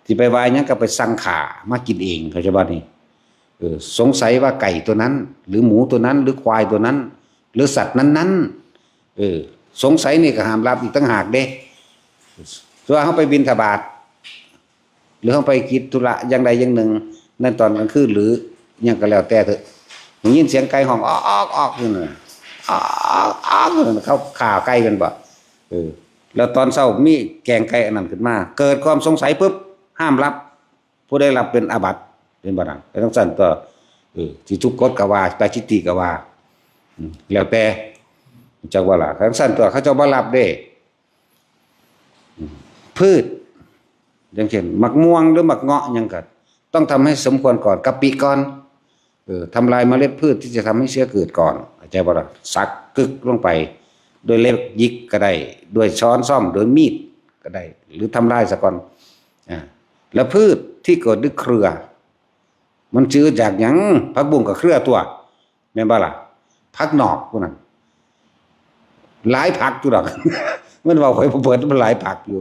สิไปว่าหยังก็ไปสั่งฆ่ามากินเอง เข้าใจบ่นี่? เออ สงสัยว่าไก่ตัวนั้น หรือหมูตัวนั้น หรือควายตัวนั้น หรือสัตว์นั้นๆ เออ สงสัยนี่ก็ห้ามรับอีกต่างหากเด้ ส่วนเฮาไปบิณฑบาต หรือเฮาไปกิจธุระอย่างใดอย่างหนึ่ง ในตอนกลางคืน หรือหยังก็แล้วแต่เถอะ ได้ยินเสียงไก่ฮ้อง ออก ออก ออก อยู่นั่นน่ะ ออก ออก อยู่นั่นน่ะ เขาฆ่าไก่กันบ่ เออ แล้วตอนเช้ามีแกงไก่อันนั้นขึ้นมา เกิดความสงสัยปุ๊บ ห้ามรับ ผู้ใดรับเป็นอาบัติ เป็นบ่นั้น แต่จั่งซั่นตั๊ว เออ สิทุกกฎก็ว่า ปาจิตติก็ว่า อืม แล้วแต่ จักว่าล่ะ จั่งซั่นตั๊ว เขาเจ้าบ่รับเด้ อืม พืช อย่างเช่น หมากม่วงหรือหมากเงาะหยังก็ต้องทำให้สมควรก่อน กะปิก่อน เออ ทำลายเมล็ดพืชที่จะทำให้เชื้อเกิดก่อน เข้าใจบ่ล่ะ สักกึกลงไป ด้วยเล็บหยิกก็ได้ ด้วยช้อนส้อม ด้วยมีดก็ได้ หรือทำลายซะก่อน อ่า แล้วพืชที่เกิดด้วยเครือ มันจือจากหยัง ผักบุ้งก็เครือตั๊ว แม่นบ่ล่ะ ผักนอกพวกนั้น หลายผักอยู่ดอก มันเว้าไปบ่เบิด มันหลายผักอยู่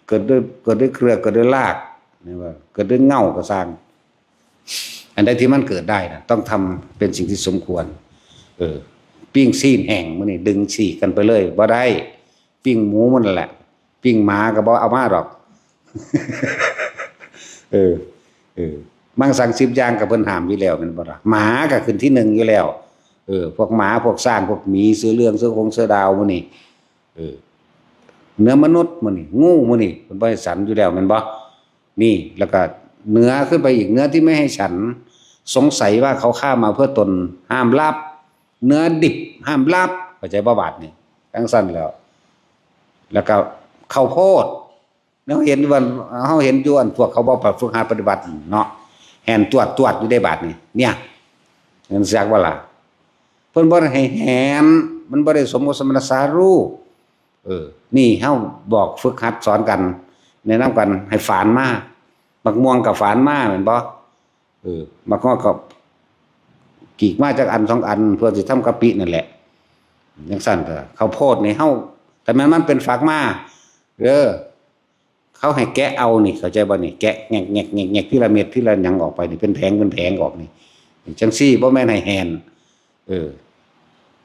เกิดด้วย เกิดด้วยเครือ เกิดด้วยราก แม่นบ่ เกิดด้วยเง่าก็ซ่าง อันใดที่มันเกิดได้นะ ต้องทำเป็นสิ่งที่สมควร เออ ปิ้งซี้นแห้งมื้อนี้ ดึงฉีกกันไปเลย บ่ได้ ปิ้งหมูมันนั่นแหละ ปิ้งหมาก็บ่เอามาดอก เออ เออ มังสังสิบอย่างก็เพิ่นห้ามอยู่แล้วแม่นบ่ล่ะ หมาก็ขึ้นที่หนึ่งอยู่แล้ว เออ พวกหมา พวกช้าง พวกหมี เสือเหลือง เสือโคร่ง เสือดาวหมู่นี้ เออ เนื้อมนุษย์หมู่นี้ งูหมู่นี้ เพิ่นบ่ให้ฉันอยู่แล้วแม่นบ่ นี่ แล้วก็เนื้อขึ้นไปอีก เนื้อที่ไม่ให้ฉัน สงสัยว่าเขาฆ่ามาเพื่อตน ห้ามรับ เนื้อดิบห้ามรับ เข้าใจบ่บาดนี้ จั่งซั่นแล้ว แล้วก็ข้าวโพด เฮาเห็นว่า เฮาเห็นอยู่อันพวกเขาบ่ฝึกหัดปฏิบัติเนาะ แหนตรวจตรวจอยู่ได้บาดนี้ เนี่ย เห็นจักบ่ล่ะ เพิ่นบ่ได้ให้แหน มันบ่ได้สมกับสมณสารูป เออ นี่เฮาบอกฝึกหัดสอนกัน แนะนำกันให้ฝานมา หมากม่วงก็ฝานมาแม่นบ่ เออ หมากม่วงก็กรีดมาจักอันสองอัน เพื่อสิทำกะปินั่นแหละ จั่งซั่นก็ ข้าวโพดนี่เฮา ถ้าแม่นมันเป็นฝักมา เออ เขาให้แกะเอานี่ เข้าใจบ่นี่ แกะแงกๆๆๆ ทีละเม็ดทีละหยังออกไปนี่ เป็นแผงเป็นแผงออกนี่ จั่งซี้ บ่แม่นให้แหน เออ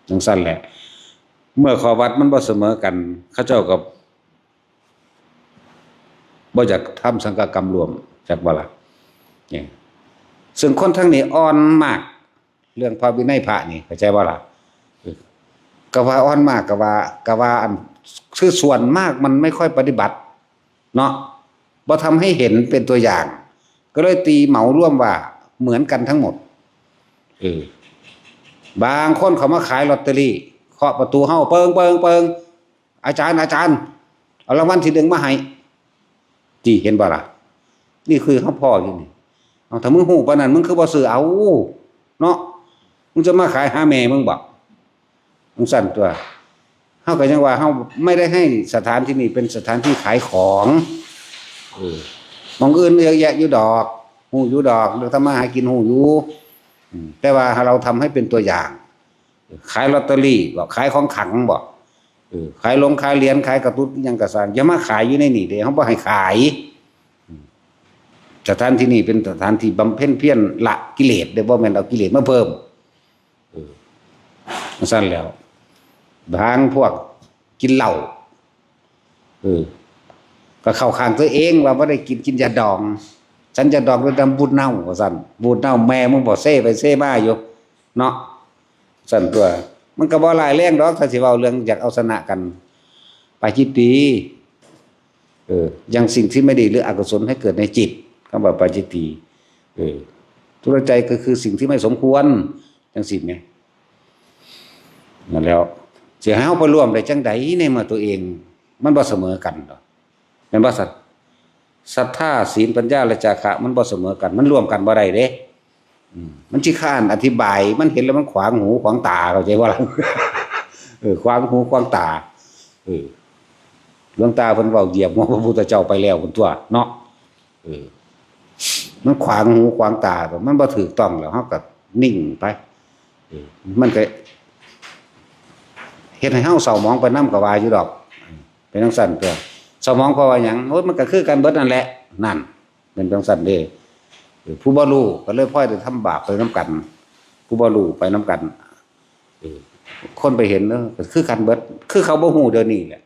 จั่งซั่นแหละ เมื่อข้อวัดมันบ่เสมอกัน เขาเจ้าก็บ่อยากทำสังฆกรรมร่วม จักบ่ล่ะ เนี่ย ซึ่งคนทั้งนี้อ่อนมาก เรื่องพระวินัยพระนี่ เข้าใจบ่ล่ะ เออ ก็ว่าอ่อนมาก ก็ว่า ก็ว่าอัน คือส่วนมากมันไม่ค่อยปฏิบัติ เนาะ บ่ทำให้เห็นเป็นตัวอย่าง ก็เลยตีเหมารวมว่าเหมือนกันทั้งหมด เออ บางคนเขามาขายลอตเตอรี่ เคาะประตูเฮา เปิง เปิง เปิง "อาจารย์ อาจารย์ เอารางวัลที่หนึ่งมาให้" ติ เห็นบ่ล่ะ นี่คือเฮาพ้ออยู่นี่ "เอา ถ้ามึงฮู้ปานนั้น มึงคือบ่ซื้อเอา เนาะ มึงจะมาขายหาแม่มึงบ่" จั่งซั้นตั๊ว เฮาก็ยังว่าเฮาไม่ได้ให้สถานที่นี่เป็นสถานที่ขายของ เออ หม่องอื่นเยอะแยะอยู่ดอก ฮู้อยู่ดอก เรื่องทำมาหากินฮู้อยู่ อืม แต่ว่าเราทำให้เป็นตัวอย่าง ขายลอตเตอรี่บ่ ขายของขลังบ่ เออ ขายหลงขายเหรียญ ขายกระตุดอิหยังก็ซ่าง อย่ามาขายอยู่ในนี่เด้ เฮาบ่ให้ขาย อืม สถานที่นี่เป็นสถานที่บำเพ็ญเพียรละกิเลสเด้ บ่แม่นเอากิเลสมาเพิ่ม เออ จั่งซั้นแล้ว บางพวกกินเหล้า เออ ก็เข้าข้างตัวเองว่าบ่ได้กิน กินยาดอง "ฉันยาดองด้วยน้ำบูดเน่า" ว่าซั่น "บูดเน่าแม่มึงบ่ เซไปเซมาอยู่ เนาะ" ซั่นตั๊ว มันก็บ่ร้ายแรงดอก ถ้าสิเว้าเรื่องอยากเอาชนะกัน ปาจิตตี เออ ยังสิ่งที่ไม่ดีหรืออกุศลให้เกิดในจิต คำว่าปาจิตตี เออ ทุรจายก็คือสิ่งที่ไม่สมควร จั่งซี้แหม นั่นแล้ว สิให้เฮาไปร่วมได้จั่งใด ในเมื่อตัวเองมันบ่เสมอกันดอก แม่นบ่ซั่น ศรัทธา ศีล ปัญญา และจาคะ มันบ่เสมอกัน มันร่วมกันบ่ได้เด้ อืม มันสิค้านอธิบาย มันเห็นแล้วมันขวางหูขวางตา เข้าใจบ่ล่ะ เออ ขวางหูขวางตา เออ หลวงตาเพิ่นเว้าเหยียบหัวพระพุทธเจ้าไปแล้วพุ้นตั๊วเนาะ เออ มันขวางหูขวางตา มันบ่ถูกต้องแล้ว เฮาก็นิ่งไป เออ มันก็เฮ็ดให้เฮาเศร้าหมองไปนำ ก็ว่าอยู่ดอก เป็นจั่งซั้นตั๊ว เศร้าหมองเพราะว่าหยัง โอ๊ย มันก็คือกันเบิดนั่นแหละ นั่น เป็นจั่งซั้นเด้ เออ ผู้บ่รู้ก็เลยพลอยได้ทำบาปไปนำกัน ผู้บ่รู้ไปนำกัน เออ คนไปเห็น เออ ก็คือกันเบิด คือเขาบ่รู้เดี๋ยวนี้แหละ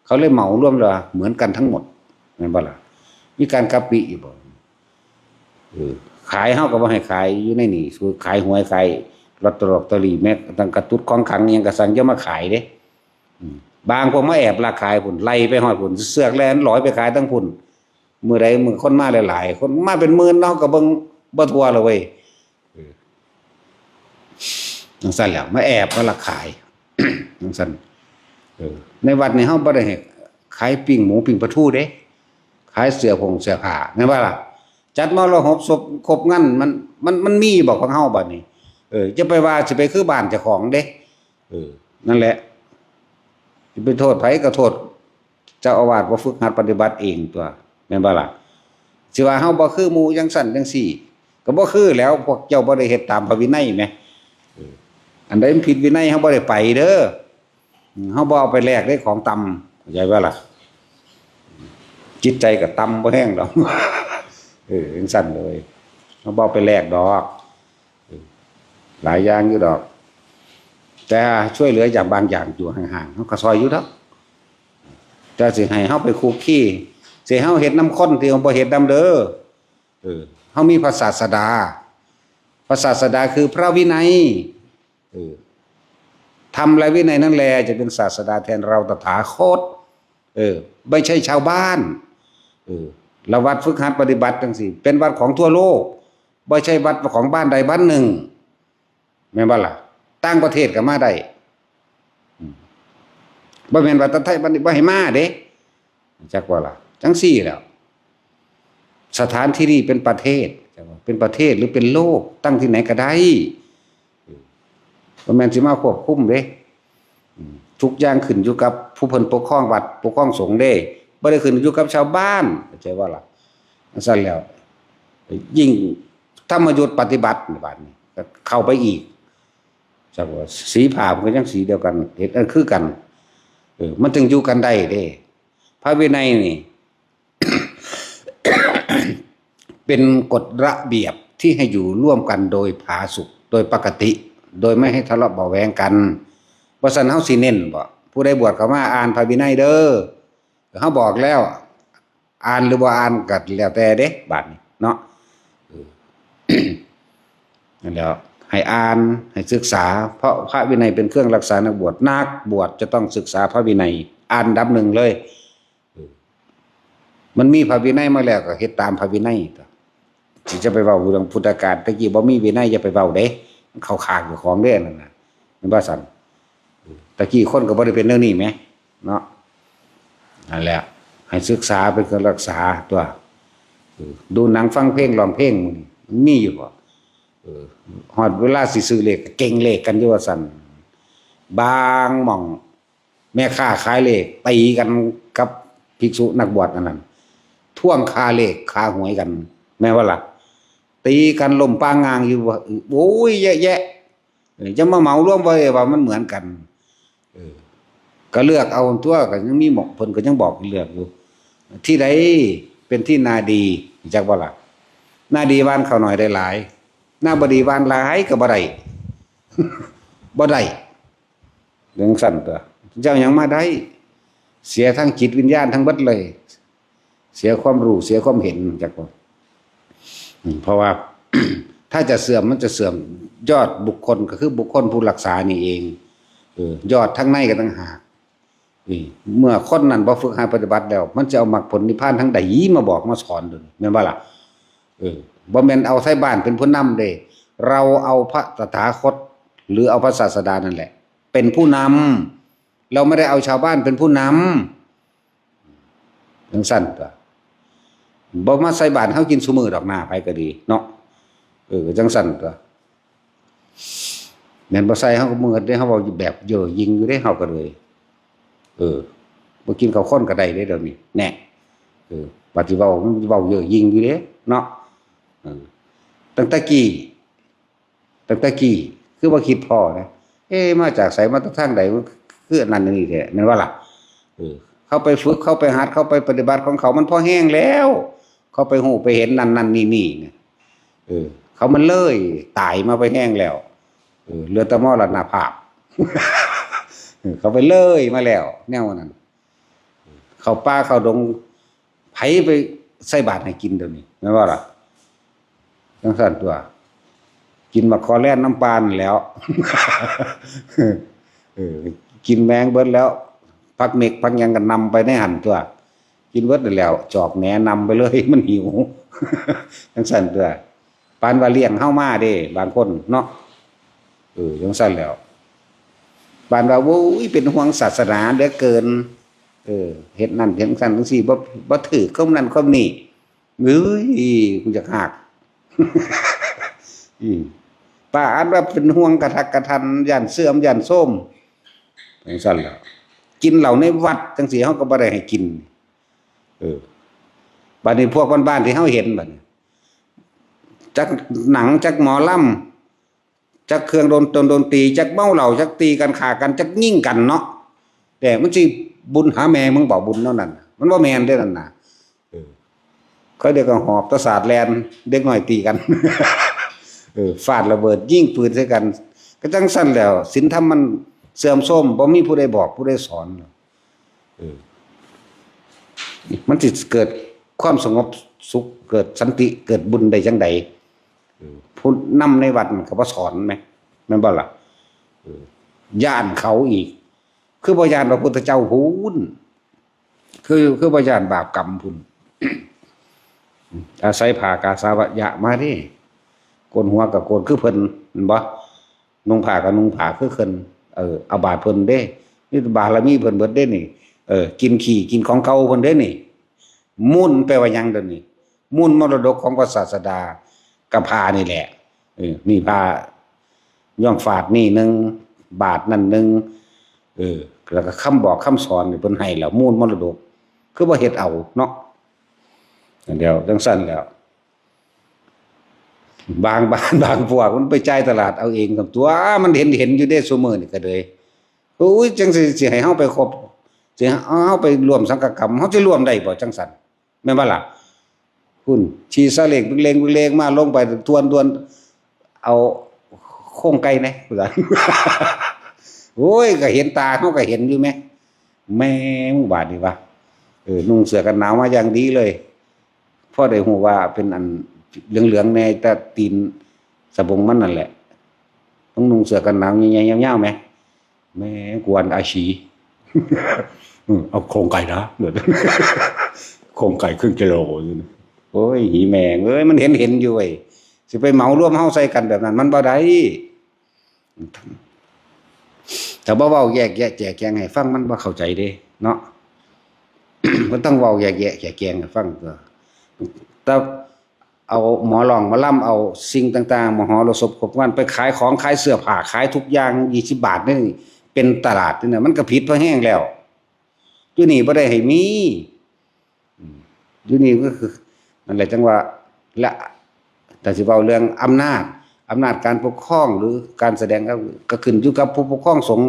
เขาเลยเหมารวมเลยว่าเหมือนกันทั้งหมด แม่นบ่ล่ะ มีการก๊อปปี้อีกบ่ เออ ขายเฮาก็บ่ให้ขายอยู่ในนี่ สู้ขายหวย ขายลอตเตอรี่ แม้กระทั่งกระตุดของขลังอิหยังก็ซ่าง อย่ามาขายเด้ อืม บางพวกมาแอบลักขายพุ้น ไล่ไปฮอดพุ้น เสือกแล่นลอยไปขายทั้งพุ้น มื้อใดมื้อคนมาหลายๆ คนมาเป็นหมื่น เฮาก็เบิ่งบ่ทั่วแล้วเว้ย เออ จั่งซั้นแหล้ว มาแอบมาลักขาย จั่งซั้น เออ ในวัดนี่เฮาบ่ได้ให้ขายปิ้งหมูปิ้งปลาทูเด้ ขายเสื้อผงเสื้อผ้า แม่นบ่ล่ะ จัดมรดกศพครบงาน มัน มัน มันมีบ่ของเฮาบัดนี้ เออ จะไปว่าสิไปคือบ้านเจ้าของเด้ เออ นั่นแหละ สิไปโทษไผก็โทษเจ้าอาวาสบ่ฝึกหัดปฏิบัติเองตั๊ว แม่นบ่ล่ะ สิว่าเฮาบ่คือหมู่จั่งซั้นจั่งซี้ ก็บ่คือแหล้ว พวกเจ้าบ่ได้เฮ็ดตามพระวินัยแหม เออ อันใดมันผิดวินัย เฮาบ่ได้ไปเด้อ อืม เฮาบ่เอาไปแลกเด้ของต่ำ เข้าใจบ่ล่ะ จิตใจก็ต่ำบ่แฮงดอก เออ จั่งซั้นเลย เฮาบ่เอาไปแลกดอก เออ หลายอย่างอยู่ดอก แต่ช่วยเหลืออย่างบางอย่างอยู่ห่างๆ เฮาก็ซ่อยอยู่ดอก แต่สิให้เฮาไปคุกคี สิให้เฮาเฮ็ดนำคนที่เฮาบ่เฮ็ดนำเด้อ เออ เฮามีพระศาสดา พระศาสดาคือพระวินัย เออ ธรรมและวินัยนั่นแหละจะเป็นศาสดาแทนเราตถาคต เออ ไม่ใช่ชาวบ้าน เออ แล้ววัดฝึกหัดปฏิบัติจั่งซี้ เป็นวัดของทั่วโลก บ่ใช่วัดของบ้านใดบ้านหนึ่ง แม่นบ่ล่ะ ต่างประเทศก็มาได้ อืม บ่แม่นว่าแต่ไทยบ้านนี้บ่ให้มาเด้ จักว่าล่ะ จั่งซี้แหล้ว สถานที่นี่เป็นประเทศ จักว่าเป็นประเทศหรือเป็นโลก ตั้งที่ไหนก็ได้ บ่แม่นสิมาควบคุมเด้ อืม ทุกอย่างขึ้นอยู่กับผู้เพิ่นปกครองวัด ปกครองสงฆ์เด้ บ่ได้ขึ้นอยู่กับชาวบ้าน เข้าใจบ่ล่ะ จั่งซั้นแล้ว ยิ่งธรรมยุทธปฏิบัติบัดนี้ ก็เข้าไปอีก จักว่าสีผ้ามันก็ยังสีเดียวกัน เฮ็ดอันคือกัน เออ มันจึงอยู่กันได้เด้ พระวินัยนี่ เป็นกฎระเบียบที่ให้อยู่ร่วมกันโดยผาสุก โดยปกติ โดยไม่ให้ทะเลาะเบาะแว้งกัน ว่าซั่นเฮาสิเน้นบ่ ผู้ใดบวชเข้ามาอ่านพระวินัยเด้อ เฮาบอกแล้ว อ่านหรือบ่อ่านก็แล้วแต่เด้ บาดนี้เนาะ เออ นั่นแหละ ให้อ่าน ให้ศึกษา เพราะพระวินัยเป็นเครื่องรักษานักบวช นักบวชจะต้องศึกษาพระวินัย อันดับหนึ่งเลย มันมีพระวินัยมาแล้วก็เฮ็ดตามพระวินัยตั๊ว สิจะไปเว้าเรื่องพุทธกาล ตะกี้บ่มีวินัยอย่าไปเว้าเด้ มันเข้าข้างเจ้าของเด้ นั่นน่ะ แม่นบ่ซั่น ตะกี้คนก็บ่ได้เป็นแนวนี้แหม เนาะ นั่นแหละ ให้ศึกษาเป็นเครื่องรักษาตั๊ว เออ ดูหนังฟังเพลงร้องเพลง มันมีอยู่บ่ เออ ฮอดเวลาสิซื้อเลขก็เก่งเลขกันอยู่ว่าซั่น บางหม่อง แม่ค้าขายเลขตีกันกับภิกษุนักบวชอันนั้น ทวงค่าเลขค่าหวยกัน แม่นบ่ล่ะ ตีกันล้มปางงางอยู่ว่า โอ้ย เยอะแยะ เออ จะมาเหมารวมบ่ได้ว่ามันเหมือนกัน เออ ก็เลือกเอาตั๊ว ก็ยังมีหม่อง เพิ่นก็ยังบอกให้เลือกอยู่ ที่ใดเป็นที่นาดี จักบ่ล่ะ นาดีหว่านข้าวน้อยได้หลาย นาบ่ดีหว่านหลายก็บ่ได้ บ่ได้ จั่งซั่นตั๊ว เจ้าหยังมาได้ เสียทั้งจิตวิญญาณทั้งเบิดเลย เสียความรู้ เสียความเห็น จักบ่ อืม เพราะว่า ถ้าจะเสื่อมมันจะเสื่อม ยอดบุคคลก็คือบุคคลผู้รักษานี่เอง เออ ยอดทั้งในก็ต่างหาก นี่ เมื่อคนนั้นบ่ฝึกหัดปฏิบัติแล้ว มันจะเอามรรคผลนิพพานทางใดมาบอกมาสอนเดี๋ยวนี้ แม่นบ่ล่ะ เออ บ่แม่นเอาไทบ้านเป็นผู้นำเด้ เราเอาพระตถาคต หรือเอาพระศาสดานั่นแหละ เป็นผู้นำ เราไม่ได้เอาชาวบ้านเป็นผู้นำ จั่งซั่นตั๊ว บ่มาใส่บาตรเฮากินซุมื้อดอก หน้าไผก็ดีเนาะ เออ จั่งซั่นตั๊ว แม่นบ่ใส่เฮาก็เมิดเด้ เฮาเว้าแบบเย่อหยิ่งอยู่เด้ เฮาก็เลย เออ บ่กินข้าวคนก็ได้เด้เดี๋ยวนี้ แน่ เออ บัดสิเว้า มันเว้าเย่อหยิ่งอยู่เด้เนาะ เออ ตั้งแต่กี้ ตั้งแต่กี้ คือบ่คิดพ้อนะ เอ๊ะ มาจากไส มาจากทางใด มันคืออันนั้นอันนี้แท้ แม่นบ่ล่ะ เออ เขาไปฝึก เขาไปหัด เขาไปปฏิบัติของเขา มันพอแฮงแล้ว เขาไปฮู้ไปเห็นนั่นนั่นนี่นี่เนี่ย เออ เขามันเลยตายมาพอแฮงแล้ว เออ เหลือแต่มรณภาพ เออ เขาไปเลยมาแล้ว แนวนั้น เข้าป่าเข้าดง ไผไปใส่บาตรให้กินเดี๋ยวนี้ แม่นบ่ล่ะ จั่งซั่นตั๊ว กินบักขอแล่นน้ำปานแหล้ว เออ กินแมงเบิดแล้ว ผักเม็กผักหยังก็นำไปในหั่นตั๊ว กินเบิดนั่นแหล้ว จอกแหนนำไปเลย มันหิว จั่งซั่นตั๊ว ปานว่าเลี้ยงเฮามาเด้ บางคนเนาะ เออ จั่งซั่นแหล้ว ปานว่า โอ้ย เป็นห่วงศาสนาเหลือเกิน เออ เฮ็ดนั่นเฮ็ดซั่นจั่งซี้ บ่ บ่ถือคำนั้นคำนี้ เอ้ย กูอยากหัก อืม ปานว่าเป็นห่วงกะทักกะทัน ย้านเสื่อม ย้านโทรม จั่งซั่นแหล้ว กินเหล้าในวัดจั่งซี้ เฮาก็บ่ได้ให้กิน เออ บัดนี้พวกบ้านๆที่เฮาเห็นบัดนี้ จักหนัง จักหมอลำ จักเครื่องดนตรงดนตรี จักเมาเหล้า จักตีกัน ฆ่ากัน จักยิงกันเนาะ แต่มันสิบุญหาแม่มึงบ่ บุญแนวนั้น มันบ่แม่นเด้นั่นน่ะ เออ เขาเรียกว่าหอบตะสาดแลน เด็กน้อยตีกัน เออ ฟาดระเบิด ยิงปืนใส่กัน ก็จั่งซั่นแหล้ว ศีลธรรมมันเสื่อมโทรม บ่มีผู้ใดบอกผู้ใดสอน เออ มันสิเกิดความสงบสุข เกิดสันติ เกิดบุญได้จั่งใด เออ ผู้นำในวัดมันก็บ่สอนแหม แม่นบ่ล่ะ เออ ย้านเขาอีก คือบ่ย้านพระพุทธเจ้าพู้น คือ คือบ่ย้านบาปกรรมพู้น อาศัยผ้ากาสาวะมาเด้ โกนหัวก็โกนคือเพิ่น แม่นบ่ นุ่งผ้าก็นุ่งผ้าคือเพิ่น เออ เอาบาตรเพิ่นเด้ นี่บารมีเพิ่นเบิดเด้นี่ เออ กินขี้กินของเก่าเพิ่นเด้นี่ มูลแปลว่าหยังเดี๋ยวนี้ มูลมรดกของพระศาสดา ก็ผ้านี่แหละ เออ นี่ผ้าย้อมฝาดนี่หนึ่ง บาตรนั่นหนึ่ง เออ แล้วก็คำบอกคำสอนนี่เพิ่นให้แล้ว มูลมรดก คือบ่เฮ็ดเอาเนาะ เดี๋ยวจั่งซั่นแล้ว บางบ้าน บางพวกมันไปจ่ายตลาดเอาเองกับตัว มันเห็น เห็นอยู่เด้ซุมื้อนี่ก็เลย โอ้ย จั่งสิ สิให้เฮาไปคบ สิให้เฮาไปร่วมสังฆกรรม เฮาสิร่วมได้บ่จั่งซั่น แม่นบ่ล่ะ พุ้น ขี่ซาเล้งเล็งเล็งมา ลงไปทวนทวน เอาโครงไก่แหน่ ว่าซั่น โอ้ย ก็เห็นตาเฮาก็เห็นอยู่แหม แม่มึงบาดนี้วะ เออ นุ่งเสื้อกันหนาวมาอย่างดีเลย พอได้ฮู้ว่าเป็นอันเหลืองๆแหน่ แต่ตีน สบงมันนั่นแหละ ต้องนุ่งเสื้อกันหนาวใหญ่ๆยาวๆไหม แม่กวนอาชี อืมเอาโครงไก่นะ โครงไก่ครึ่งกิโลอยู่นะ โอ้ย หีแมงเอ้ย มันเห็นเห็นอยู่เว้ย สิไปเหมารวมเฮาใส่กันแบบนั้น มันบ่ได้ ถ้าบ่เว้าแยกแยะแจกแจงให้ฟัง มันบ่เข้าใจเด้ เนาะ มันต้องเว้าแยกแยะแจกแจงให้ฟังตัว แต่เอาหมอร้องหมอลำ เอาสิ่งต่างๆ มหรสพครบวัน ไปขายของ ขายเสื้อผ้า ขายทุกอย่าง ยี่สิบบาทนี่ เป็นตลาดนี่นะ มันก็ผิดพอแฮงแล้ว อยู่นี่บ่ได้ให้มี อืม อยู่นี่ก็คือ นั่นแหละจังว่า และ ถ้าสิเว้าเรื่องอำนาจ อำนาจการปกครองหรือการแสดงก็ ก็ขึ้นอยู่กับผู้ปกครองสงฆ์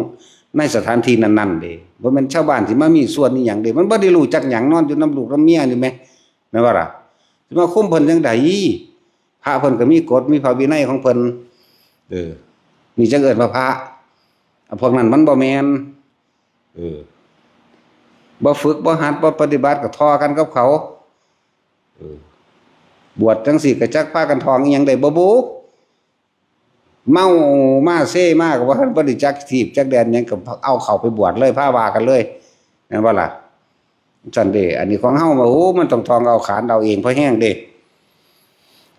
ในสถานที่นั้นๆเด้ บ่แม่นชาวบ้านสิมามีส่วนอีหยังเด้ มันบ่ได้รู้จักหยัง นอนอยู่นำลูกนำเมียนี่แหม แม่นบ่ล่ะ สิมาคุมเพิ่นจั่งใด พระเพิ่นก็มีกฎมีพระวินัยของเพิ่น เออ นี่จั่งเอิ้นว่าพระ อันพวกนั้นมันบ่แม่น เออ บ่ฝึกบ่หัดบ่ปฏิบัติก็ท่อกันกับเขา เออ บวชจั่งซี้ก็จักพากันท่องอีหยังได้บ่บุ เมามาเซมาก็บ่ทันบ่ได้จักทีบจักแดนหยัง ก็เอาเข้าไปบวชเลย พาว่ากันเลย แม่นบ่ล่ะ ซั่นเด้ อันนี้ของเฮาว่า โอ้ มันต้องท่องเอาขานเอาเองพอแฮงเด้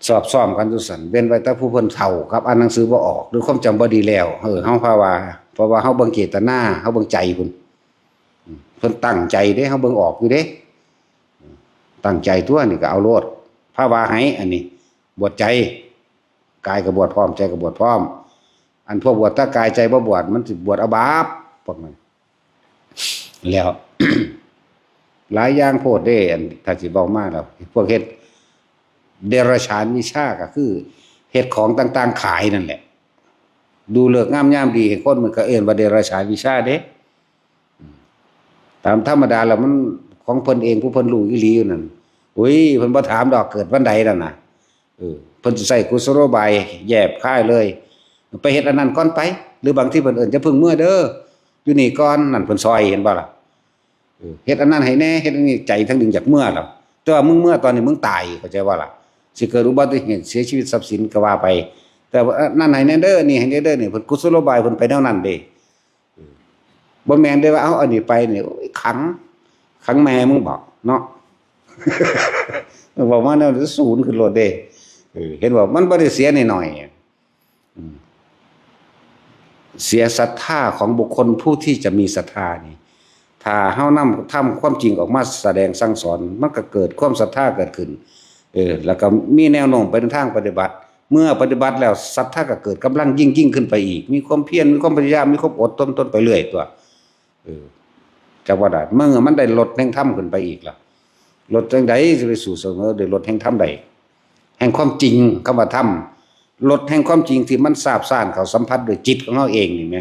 สอบซ้อมกันอยู่ซั่น เว้นไว้แต่ผู้เพิ่นเฒ่ากับอ่านหนังสือบ่ออก หรือความจำบ่ดีแล้ว เออ เฮาพาว่า เพราะว่าเฮาเบิ่งเจตนา เฮาเบิ่งใจพุ้น เพิ่นตั้งใจเด้ เฮาเบิ่งออกอยู่เด้ ตั้งใจตัวนี่ก็เอาโลด พาว่าให้ อันนี้ บวชใจ กายก็บวชพร้อม ใจก็บวชพร้อม อันพวกบวชแต่กายใจบ่บวช มันสิบวชเอาบาป พวกนั้น แล้ว หลายอย่างโพดเด้ อันถ้าสิเว้ามาแล้ว พวกเฮ็ดเดรัจฉานวิชาก็คือ เฮ็ดของต่างๆขายนั่นแหละ ดูฤกษ์งามยามดีให้คน มันก็เอิ้นว่าเดรัจฉานวิชาเด้ ตามธรรมดาแล้วมันของเพิ่นเอง ผู้เพิ่นรู้อีหลีอยู่นั่น อุ้ย เพิ่นบ่ถามดอก เกิดวันใดนั่นน่ะ เออ เพิ่นสิใช้กุศโลบายแยบคายเลย ไปเฮ็ดอันนั้นก่อนไป หรือบางทีเพิ่นเอิ้น อย่าเพิ่งเมือเด้อ อยู่นี่ก่อน นั่นเพิ่นซอย เห็นบ่ล่ะ เออ เฮ็ดอันนั้นให้แหน่ เฮ็ดอันนี้ ใจทางหนึ่งอยากเมือแล้ว แต่ว่ามึงเมือตอนนี้มึงตาย เข้าใจบ่ล่ะ สิเกิดอุบัติเหตุ เสียชีวิต ทรัพย์สินก็ว่าไป แต่ว่าอันนั้นให้แหน่เด้อ นี่ให้แหน่เด้อ นี่เพิ่นกุศโลบายเพิ่นไปแนวนั้นเด้ เออ บ่แม่นได้ว่า เอาอันนี้ไปนี่ โอ้ย ขัง ขังแม่มึงบอกเนาะ บอกมาแนวศูนย์ขึ้นโลดเด้ เออ เห็นบ่ มันบ่ได้เสียน้อยๆ อืม เสียศรัทธาของบุคคลผู้ที่จะมีศรัทธานี่ ถ้าเฮานำธรรมความจริงออกมาแสดงสั่งสอน มันก็เกิดความศรัทธาเกิดขึ้น เออ แล้วก็มีแนวโน้มไปในทางปฏิบัติ เมื่อปฏิบัติแล้วศรัทธาก็เกิดกำลังยิ่งๆขึ้นไปอีก มีความเพียร มีความพยายาม มีความอดทน ทนไปเรื่อยตัว เออ จักว่าได้ เมื่อมันได้รสแห่งธรรมขึ้นไปอีกล่ะ รสจั่งใดสิไปสู่เสมอด้วยรสแห่งธรรมใด แห่งความจริง คำว่าธรรม รสแห่งความจริงที่มันซาบซ่านเข้าสัมผัสโดยจิตของเฮาเองนี่แหม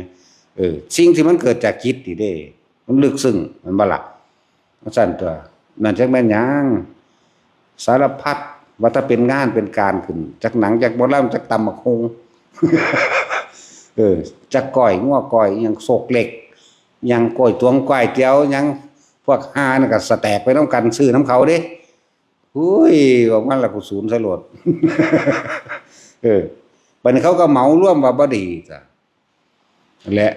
เออ สิ่งที่มันเกิดจากจิตนี่เด้ มันลึกซึ้ง แม่นบ่ล่ะ จั่งซั่นตัว นั่นจักแม่นหยัง สารพัด ว่าถ้าเป็นงานเป็นการขึ้น จักหนัง จักหมอลำ จักตำบักหุ่ง เออ จักก้อยงัว ก้อยอิหยัง โซกเหล็ก อิหยัง ก้อยตวง ก้อยเตี๋ยว อิหยัง พวกห่านั่นก็สแต็กไปนำกัน ซื้อนำเขาเด้ อุ้ย ออกมาแล้วกูศูนย์ใส่โลด เออ บัดนี้เขาก็เหมารวมว่าบ่ดีจ้ะ และ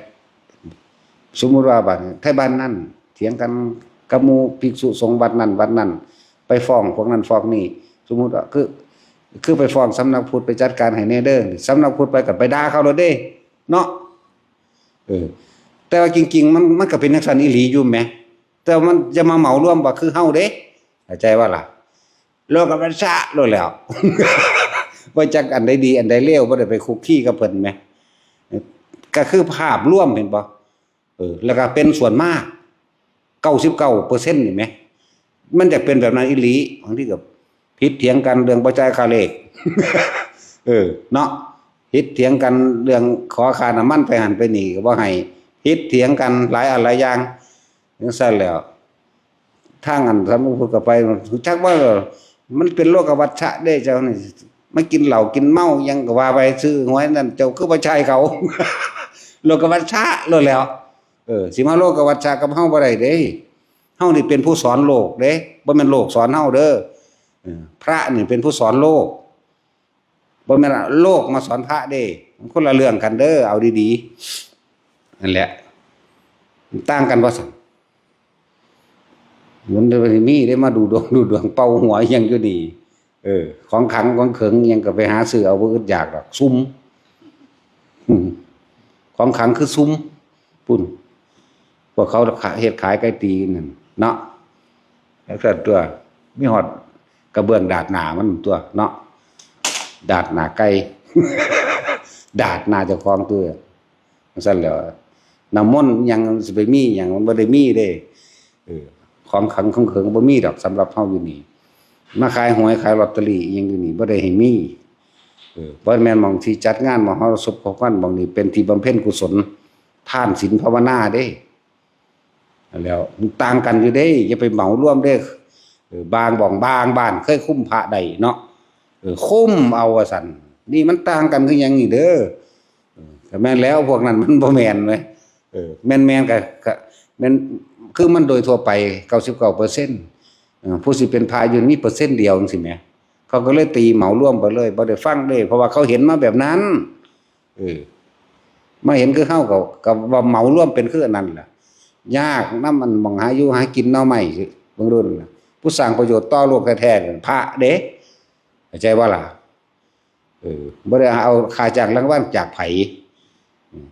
สมมุติว่าบัดนี้ไทบ้านนั่นเถียงกันกับหมู่ภิกษุสงฆ์วัดนั่นวัดนั่น ไปฟ้องพวกนั้นฟ้องนี่ สมมุติว่าคือ คือไปฟ้องสำนักพุทธไปจัดการให้แน่เด้อ สำนักพุทธไปก็ไปด่าเขาโลดเด้ เนาะ เออ แต่ว่าจริงๆ มัน มันก็เป็นจั่งซั้นอีหลีอยู่แหม แต่ว่ามันจะมาเหมารวมว่าคือเฮาเด้ เข้าใจบ่ล่ะ โลกาวัชชะโลดแล้ว บ่จักอันใดดีอันใดเลว บ่ได้ไปคุกคีกับเพิ่นแหม ก็คือภาพรวม เห็นบ่ เออ แล้วก็เป็นส่วนมาก เก้าสิบเก้าเปอร์เซ็นต์ นี่แหม มันอยากเป็นแบบนั้นอีหลี บางทีก็ผิดเถียงกันเรื่องบ่จ่ายค่าเลข เออ เนาะ ผิดเถียงกันเรื่องขอค่าน้ำมันไปหั่นไปนี่ก็บ่ให้ ผิดเถียงกันหลายอันหลายอย่าง จั่งซั้นแล้ว ทางอันสำนักพุทธก็ไป จักว่ามันเป็นโลกวัชชะเด้เจ้านี่ มากินเหล้ากินเมาหยังก็ว่าไป ซื้อหวยนั่น เจ้าคือบ่จ่ายเขา โลกวัชชะโลดแล้ว เออ สิมาโลกวัชชะกับเฮาบ่ได้เด้ เฮานี่เป็นผู้สอนโลกเด้ บ่แม่นโลกสอนเฮาเด้อ เออ พระนี่เป็นผู้สอนโลก บ่แม่นโลกมาสอนพระเด้ มันคนละเรื่องกันเด้อ เอาดีๆ นั่นแหละ มันต่างกันบ่ซั่น มันบ่ได้มีได้มาดูดวง ดูดวงเป่าหัวอิหยังอยู่นี่ เออ ของขลังของเขิงอิหยังก็ไปหาซื้อเอา บ่อึดอยากดอก ซุม อืม ของขลังคือซุม พุ่น พวกเขาเฮ็ดขายไก่ตีนั่นเนาะ แล้วก็ตัว มีฮอดกระเบื้องดาดหน้ามันตัวเนาะ ดาดหน้าไก่ ดาดหน้าเจ้าของตัว จั่งซั่นแหล้ว น้ำมนต์หยังสิไปมีหยัง มันบ่ได้มีเด้ เออ ของขลังของเขิงบ่มีดอก สำหรับเฮาอยู่นี่ มาขายหวยขายลอตเตอรี่อิหยังอยู่นี่ บ่ได้ให้มี เออ บ่แม่นหม่องที่จัดงานมหรสพของขวัญ หม่องนี้เป็นที่บำเพ็ญกุศล ทานศีลภาวนาเด้ แล้วมันต่างกันอยู่เด้ อย่าไปเหมารวมเด้ เออ บางบ่องบางบ้านเคยคุมพระได้เนาะ เออ คุมเอาว่าซั่น นี่มันต่างกันคือหยังนี่เด้อ เออ ก็แม่นแล้ว พวกนั้นมันบ่แม่นเว้ย เออ แม่นๆ ก็ ก็แม่น คือมันโดยทั่วไป เก้าสิบเก้าเปอร์เซ็นต์ เออ ผู้สิเป็นพระอยู่มีเปอร์เซ็นต์เดียวจั่งซี้แหม เขาก็เลยตีเหมารวมไปเลย บ่ได้ฟังเด้ เพราะว่าเขาเห็นมาแบบนั้น เออ มาเห็นคือเฮาก็ ก็ว่าเหมารวมเป็นคืออันนั้นล่ะ ยากนำมันหม่องหาอยู่หากินหน่อไม้ เบิ่งดูนั่นน่ะ ผู้สร้างประโยชน์ต่อโลกแท้ๆ นั่นพระเด้ เข้าใจบ่ล่ะ เออ บ่ได้เอาค่าจ้างรางวัลจากไผ อืม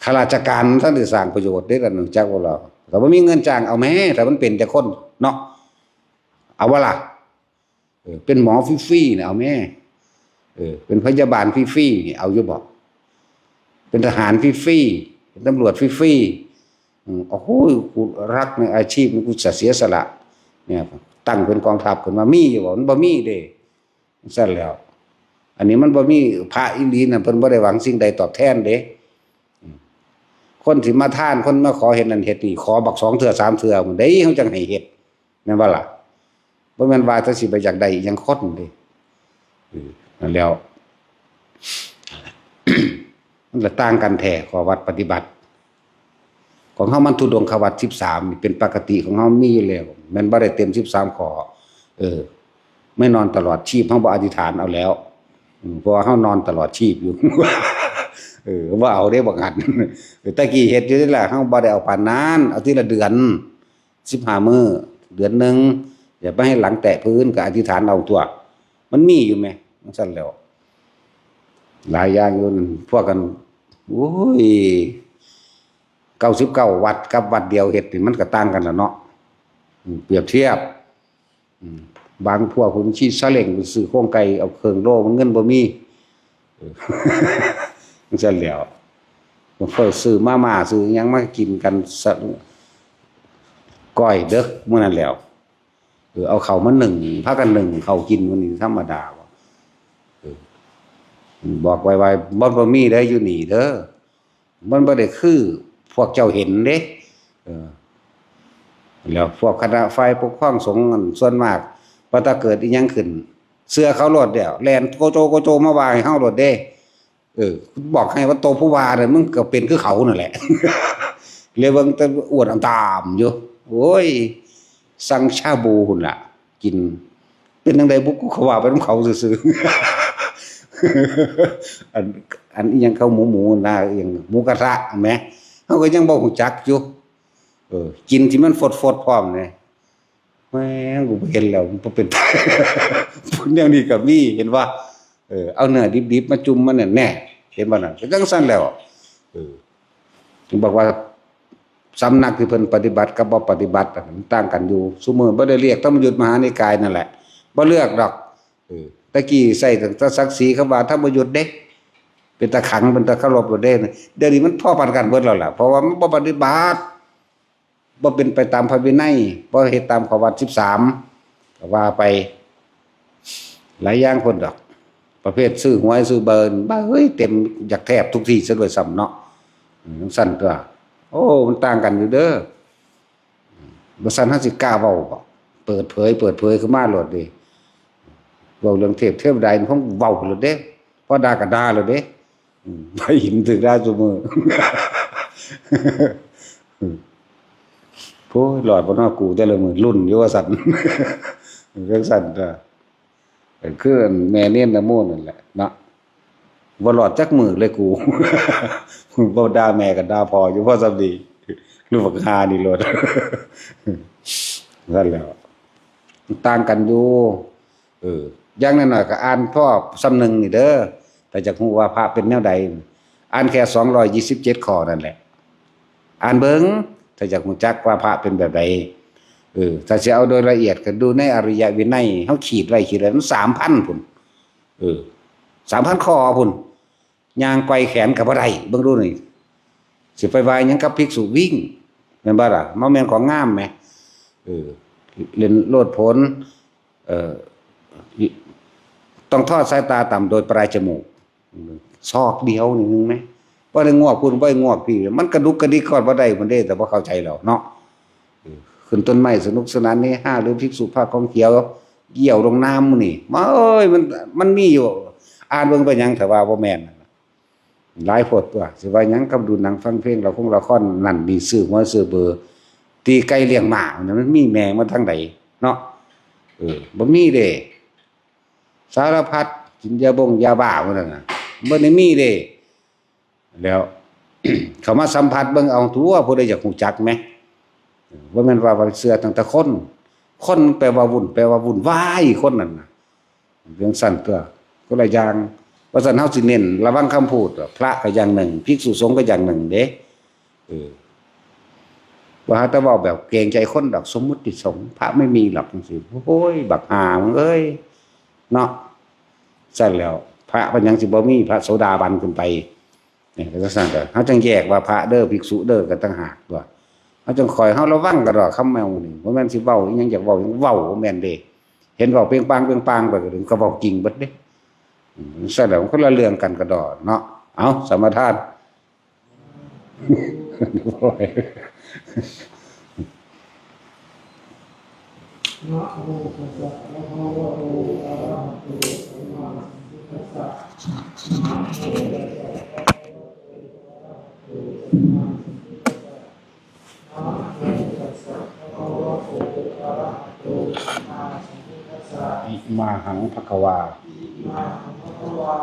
ข้าราชการมันทันได้สร้างประโยชน์เด้ ล่ะ จักบ่ล่ะ ถ้าบ่มีเงินจ้างเอาแหม ถ้ามันเป็นจักคนเนาะ เอาบ่ล่ะ เออ เป็นหมอฟรีๆ เนี่ย เอาแหม เออ เป็นพยาบาลฟรีๆ เนี่ย เอาอยู่บ่ เป็นทหารฟรีๆ เป็นตำรวจฟรีๆ อืม โอ้โห กูรักในอาชีพนี้ กูจะเสียสละ เนี่ย ตั้งเป็นกองทัพขึ้นมา มีอยู่บ่ มันบ่มีเด้ ซั่นแหล้ว อันนี้มันบ่มี พระอีหลีน่ะ เพิ่นบ่ได้หวังสิ่งใดตอบแทนเด้ อืม คนสิมาทาน คนมาขอเฮ็ดนั่นเฮ็ดนี่ ขอบักสองเทื่อสามเทื่อ มื้อใดเฮาจั่งให้เฮ็ด แม่นบ่ล่ะ บ่แม่นว่าแต่สิไปอยากได้อิหยังคนเด้ เออ นั่นแหล้ว มันละต่างกันแท้ ข้อวัดปฏิบัติ ของเฮามันธุดงควัตรสิบสาม นี่เป็นปกติของเฮามีอยู่แล้ว แม่นบ่ได้เต็มสิบสามข้อ เออ ไม่นอนตลอดชีพ เฮาบ่อธิษฐานเอาแล้ว อืม เพราะว่าเฮานอนตลอดชีพอยู่ เออ บ่เอาเด้บักหัน เออ แต่กี้เฮ็ดอยู่นี่ล่ะ เฮาบ่ได้เอาปานนั้น เอาทีละเดือน สิบห้ามื้อ เดือนหนึ่ง อย่าไปให้หลังแตะพื้น ก็อธิษฐานเอาตัว มันมีอยู่แหม จั่งซั่นแหล้ว หลายอย่างอยู่นั่น พวกกัน โอ้ย เก้าสิบเก้าวัดกับวัดเดียวเฮ็ดนี่มันก็ต่างกันล่ะเนาะ อืม เปรียบเทียบ อืม บางพวกผมขี่ซาเล้งไปซื้อโครงไก่ เอาเครื่องโล่ มันเงินบ่มี เออ จั่งซั่นแหล้ว บางคนซื้อมาม่า ซื้อหยังมากินกันซะ ก้อยเด้อ มื้อนั้นแหล้ว เออ เอาข้าวมานึ่ง พากันนึ่งข้าวกินมื้อนี้ธรรมดาบ่ เออ บอกไว้ว่า บ่ บ่มีเด้อ อยู่นี่เด้อ มันบ่ได้คือพวกเจ้าเห็นเด้ เออ แล้วพวกคณะฝ่ายปกครองสงฆ์นั่นส่วนมาก พอถ้าเกิดอิหยังขึ้น เชื่อเขาโลดแล้ว แล่นโกโจโกโจมาว่าให้เฮาโลดเด้ เออ บอกให้ว่าโตผู้ว่าเนี่ย มึงก็เป็นคือเขานั่นแหละ เลยเบิ่งแต่อ้วนตามอยู่ โอ้ย สั่งชาบูพุ่นล่ะ กิน เป็นจั่งใดบุ กูก็ว่าไปนำเขาซื่อๆ อัน อันอิหยังเขาหมูหมูนะ อิหยังหมูกระทะแหม เฮาก็ยังบ่ฮู้จักอยู่ เออ กินที่มันฟดๆ พร้อมเนี่ย แม่ง กูบ่เห็นแล้ว มันบ่เป็น แนวนี้ก็มี เห็นบ่ เออ เอาเนื้อดิบๆ มาจุ่มมันนั่นแน่ เห็นบ่นั่น ก็จั่งซั่นแหล้ว เออ ถึงบอกว่า สำนักที่เพิ่นปฏิบัติกับบ่ปฏิบัติอะ มันต่างกันอยู่ ซุมื้อบ่ได้เรียกธรรมยุทธมหานิกายนั่นแหละ บ่เลือกดอก เออ แต่กี้ใช้ตั้งแต่ศักดิ์ศรีคำว่าธรรมยุทธเด้ เป็นตาขลัง เป็นตาเคารพโลดเด้ เดี๋ยวนี้มันพอปานกันเบิดแล้วล่ะ เพราะว่ามันบ่ปฏิบัติ บ่เป็นไปตามพระวินัย บ่เฮ็ดตามข้อวัตรสิบสาม ก็ว่าไป หลายอย่างพุ้นดอก ประเภทซื้อหวยซื้อเบอร์นี่ บ้าเฮ้ย เต็ม อยากแทบทุกที่ซะด้วยซ้ำเนาะ อืม จั่งซั่นตั๊ว โอ้ มันต่างกันอยู่เด้อ บ่ซั้นเฮาสิกล้าเว้าบ่ เปิดเผย เปิดเผยขึ้นมาโลดเด้ เว้าเรื่องเทพเทวดานี่คงเว้าโลดเด้ พอด่าก็ด่าโลดเด้ อืม พระอินทร์ถืกด่าซุมื้อ โอ้ย รอดบ่น้อกูแต่ละมื้อ ลุ้นอยู่ว่าซั่น จั่งซั่นตั๊ว เออ คือแม่เณรนโมนั่นแหละเนาะ บ่รอดจักมื้อเลยกู บ่ด่าแม่ก็ด่าพ่ออยู่ พอส่ำนี้ ลูกบักห่านี่โลด นั่นแหล้ว มันต่างกันอยู่ เออ อย่างน้อยๆก็อ่านพอส่ำหนึ่งนี่เด้อ ถ้าอยากรู้ว่าพระเป็นแนวใด อ่านแค่สองร้อยยี่สิบเจ็ดข้อนั่นแหละ อ่านเบิ่ง ถ้าอยากรู้จักว่าพระเป็นแบบใด เออ ถ้าสิเอาโดยละเอียดก็ดูในอริยวินัย เฮาขีดไว้ ขีดไว้มันสามพันพุ้น เออ สามพันข้อพุ้น ย่างไกวแขนก็บ่ได้ เบิ่งดูนี่ สิไปว่าหยังกับภิกษุวิ่ง แม่นบ่ล่ะ บ่แม่นของงามแหม เออ เล่นโลดโผน เอ่อ ต้องทอดสายตาต่ำโดยปลายจมูก ศอกเดียวนี่นึงแหม บ่ได้งวกพุ้น บ่ได้งวกพี้ มันกระดุกกระดิกฮอดบ่ได้พุ้นเด้ แต่บ่เข้าใจแล้วเนาะ เออ ขึ้นต้นไม้สนุกสนานเฮฮา หรือภิกษุผ้าคลุมเขียว เยี่ยวลงน้ำนี่ มาเอ้ย มัน มันมีอยู่ อ่านเบิ่งเป็นหยัง ถ้าว่าบ่แม่น หลายโพดตั๊ว สิว่าหยังกับดูหนังฟังเพลง ละครละคร นั่นนี่ ซื้อหวยซื้อเบอร์ ตีไก่เลี้ยงหมา มัน มันมีแม่มาทางใดเนาะ เออ บ่มีเด้ สารพัด กินยาบงยาบ้าหมดนั่นน่ะ บ่ได้มีเด้ แล้ว เข้ามาสัมผัสเบิ่งเอาตั๊ว ผู้ใดอยากรู้จักแหม บ่แม่นว่า ว่าเชื่อตั้งแต่คน คนแปลว่าวุ่น แปลว่าวุ่นวาย คนนั่นน่ะ เรื่องสั้นตั๊ว คนละอย่าง ว่าซั่นเฮาสิเน้นระวังคำพูด พระก็อย่างหนึ่ง ภิกษุสงฆ์ก็อย่างหนึ่งเด้ เออ ว่าหาแต่เว้าแบบเกรงใจคนดอก สมมุติสงฆ์ พระไม่มีหรอกจังซี่ โอ้ย บักห่ามึงเอ้ย เนาะ ซั่นแล้ว พระเพิ่นยังสิบ่มี พระโสดาบันขึ้นไป นี่ก็จังซั่นก็ เฮาจังแยกว่าพระเด้อ ภิกษุเด้อ กันต่างหากตั๊ว เฮาจังคอย เฮาระวังกันดอก คำแมวนี่ บ่แม่นสิเว้าอิหยัง อยากเว้าหยังเว้า บ่แม่นเด้ เห็นเว้าเปงปังเปงปังไปก็ ก็เว้าจริงเบิดเด้ อืม ซั่นแล้ว มันคนละเรื่องกันกะดอกเนาะ เอา สมาทาน นะโมตัสสะภะคะวะโต อะระหะโต สัมมาสัมพุทธัสสะ นะโมตัสสะ ภะคะวะโต อะระหะโต สัมมาสัมพุทธัสสะ นะโมตัสสะ ภะคะวะโต อะระหะโต สัมมาสัมพุทธัสสะ อิมาหัง ภะคะวา อิมาหัง ภะคะวา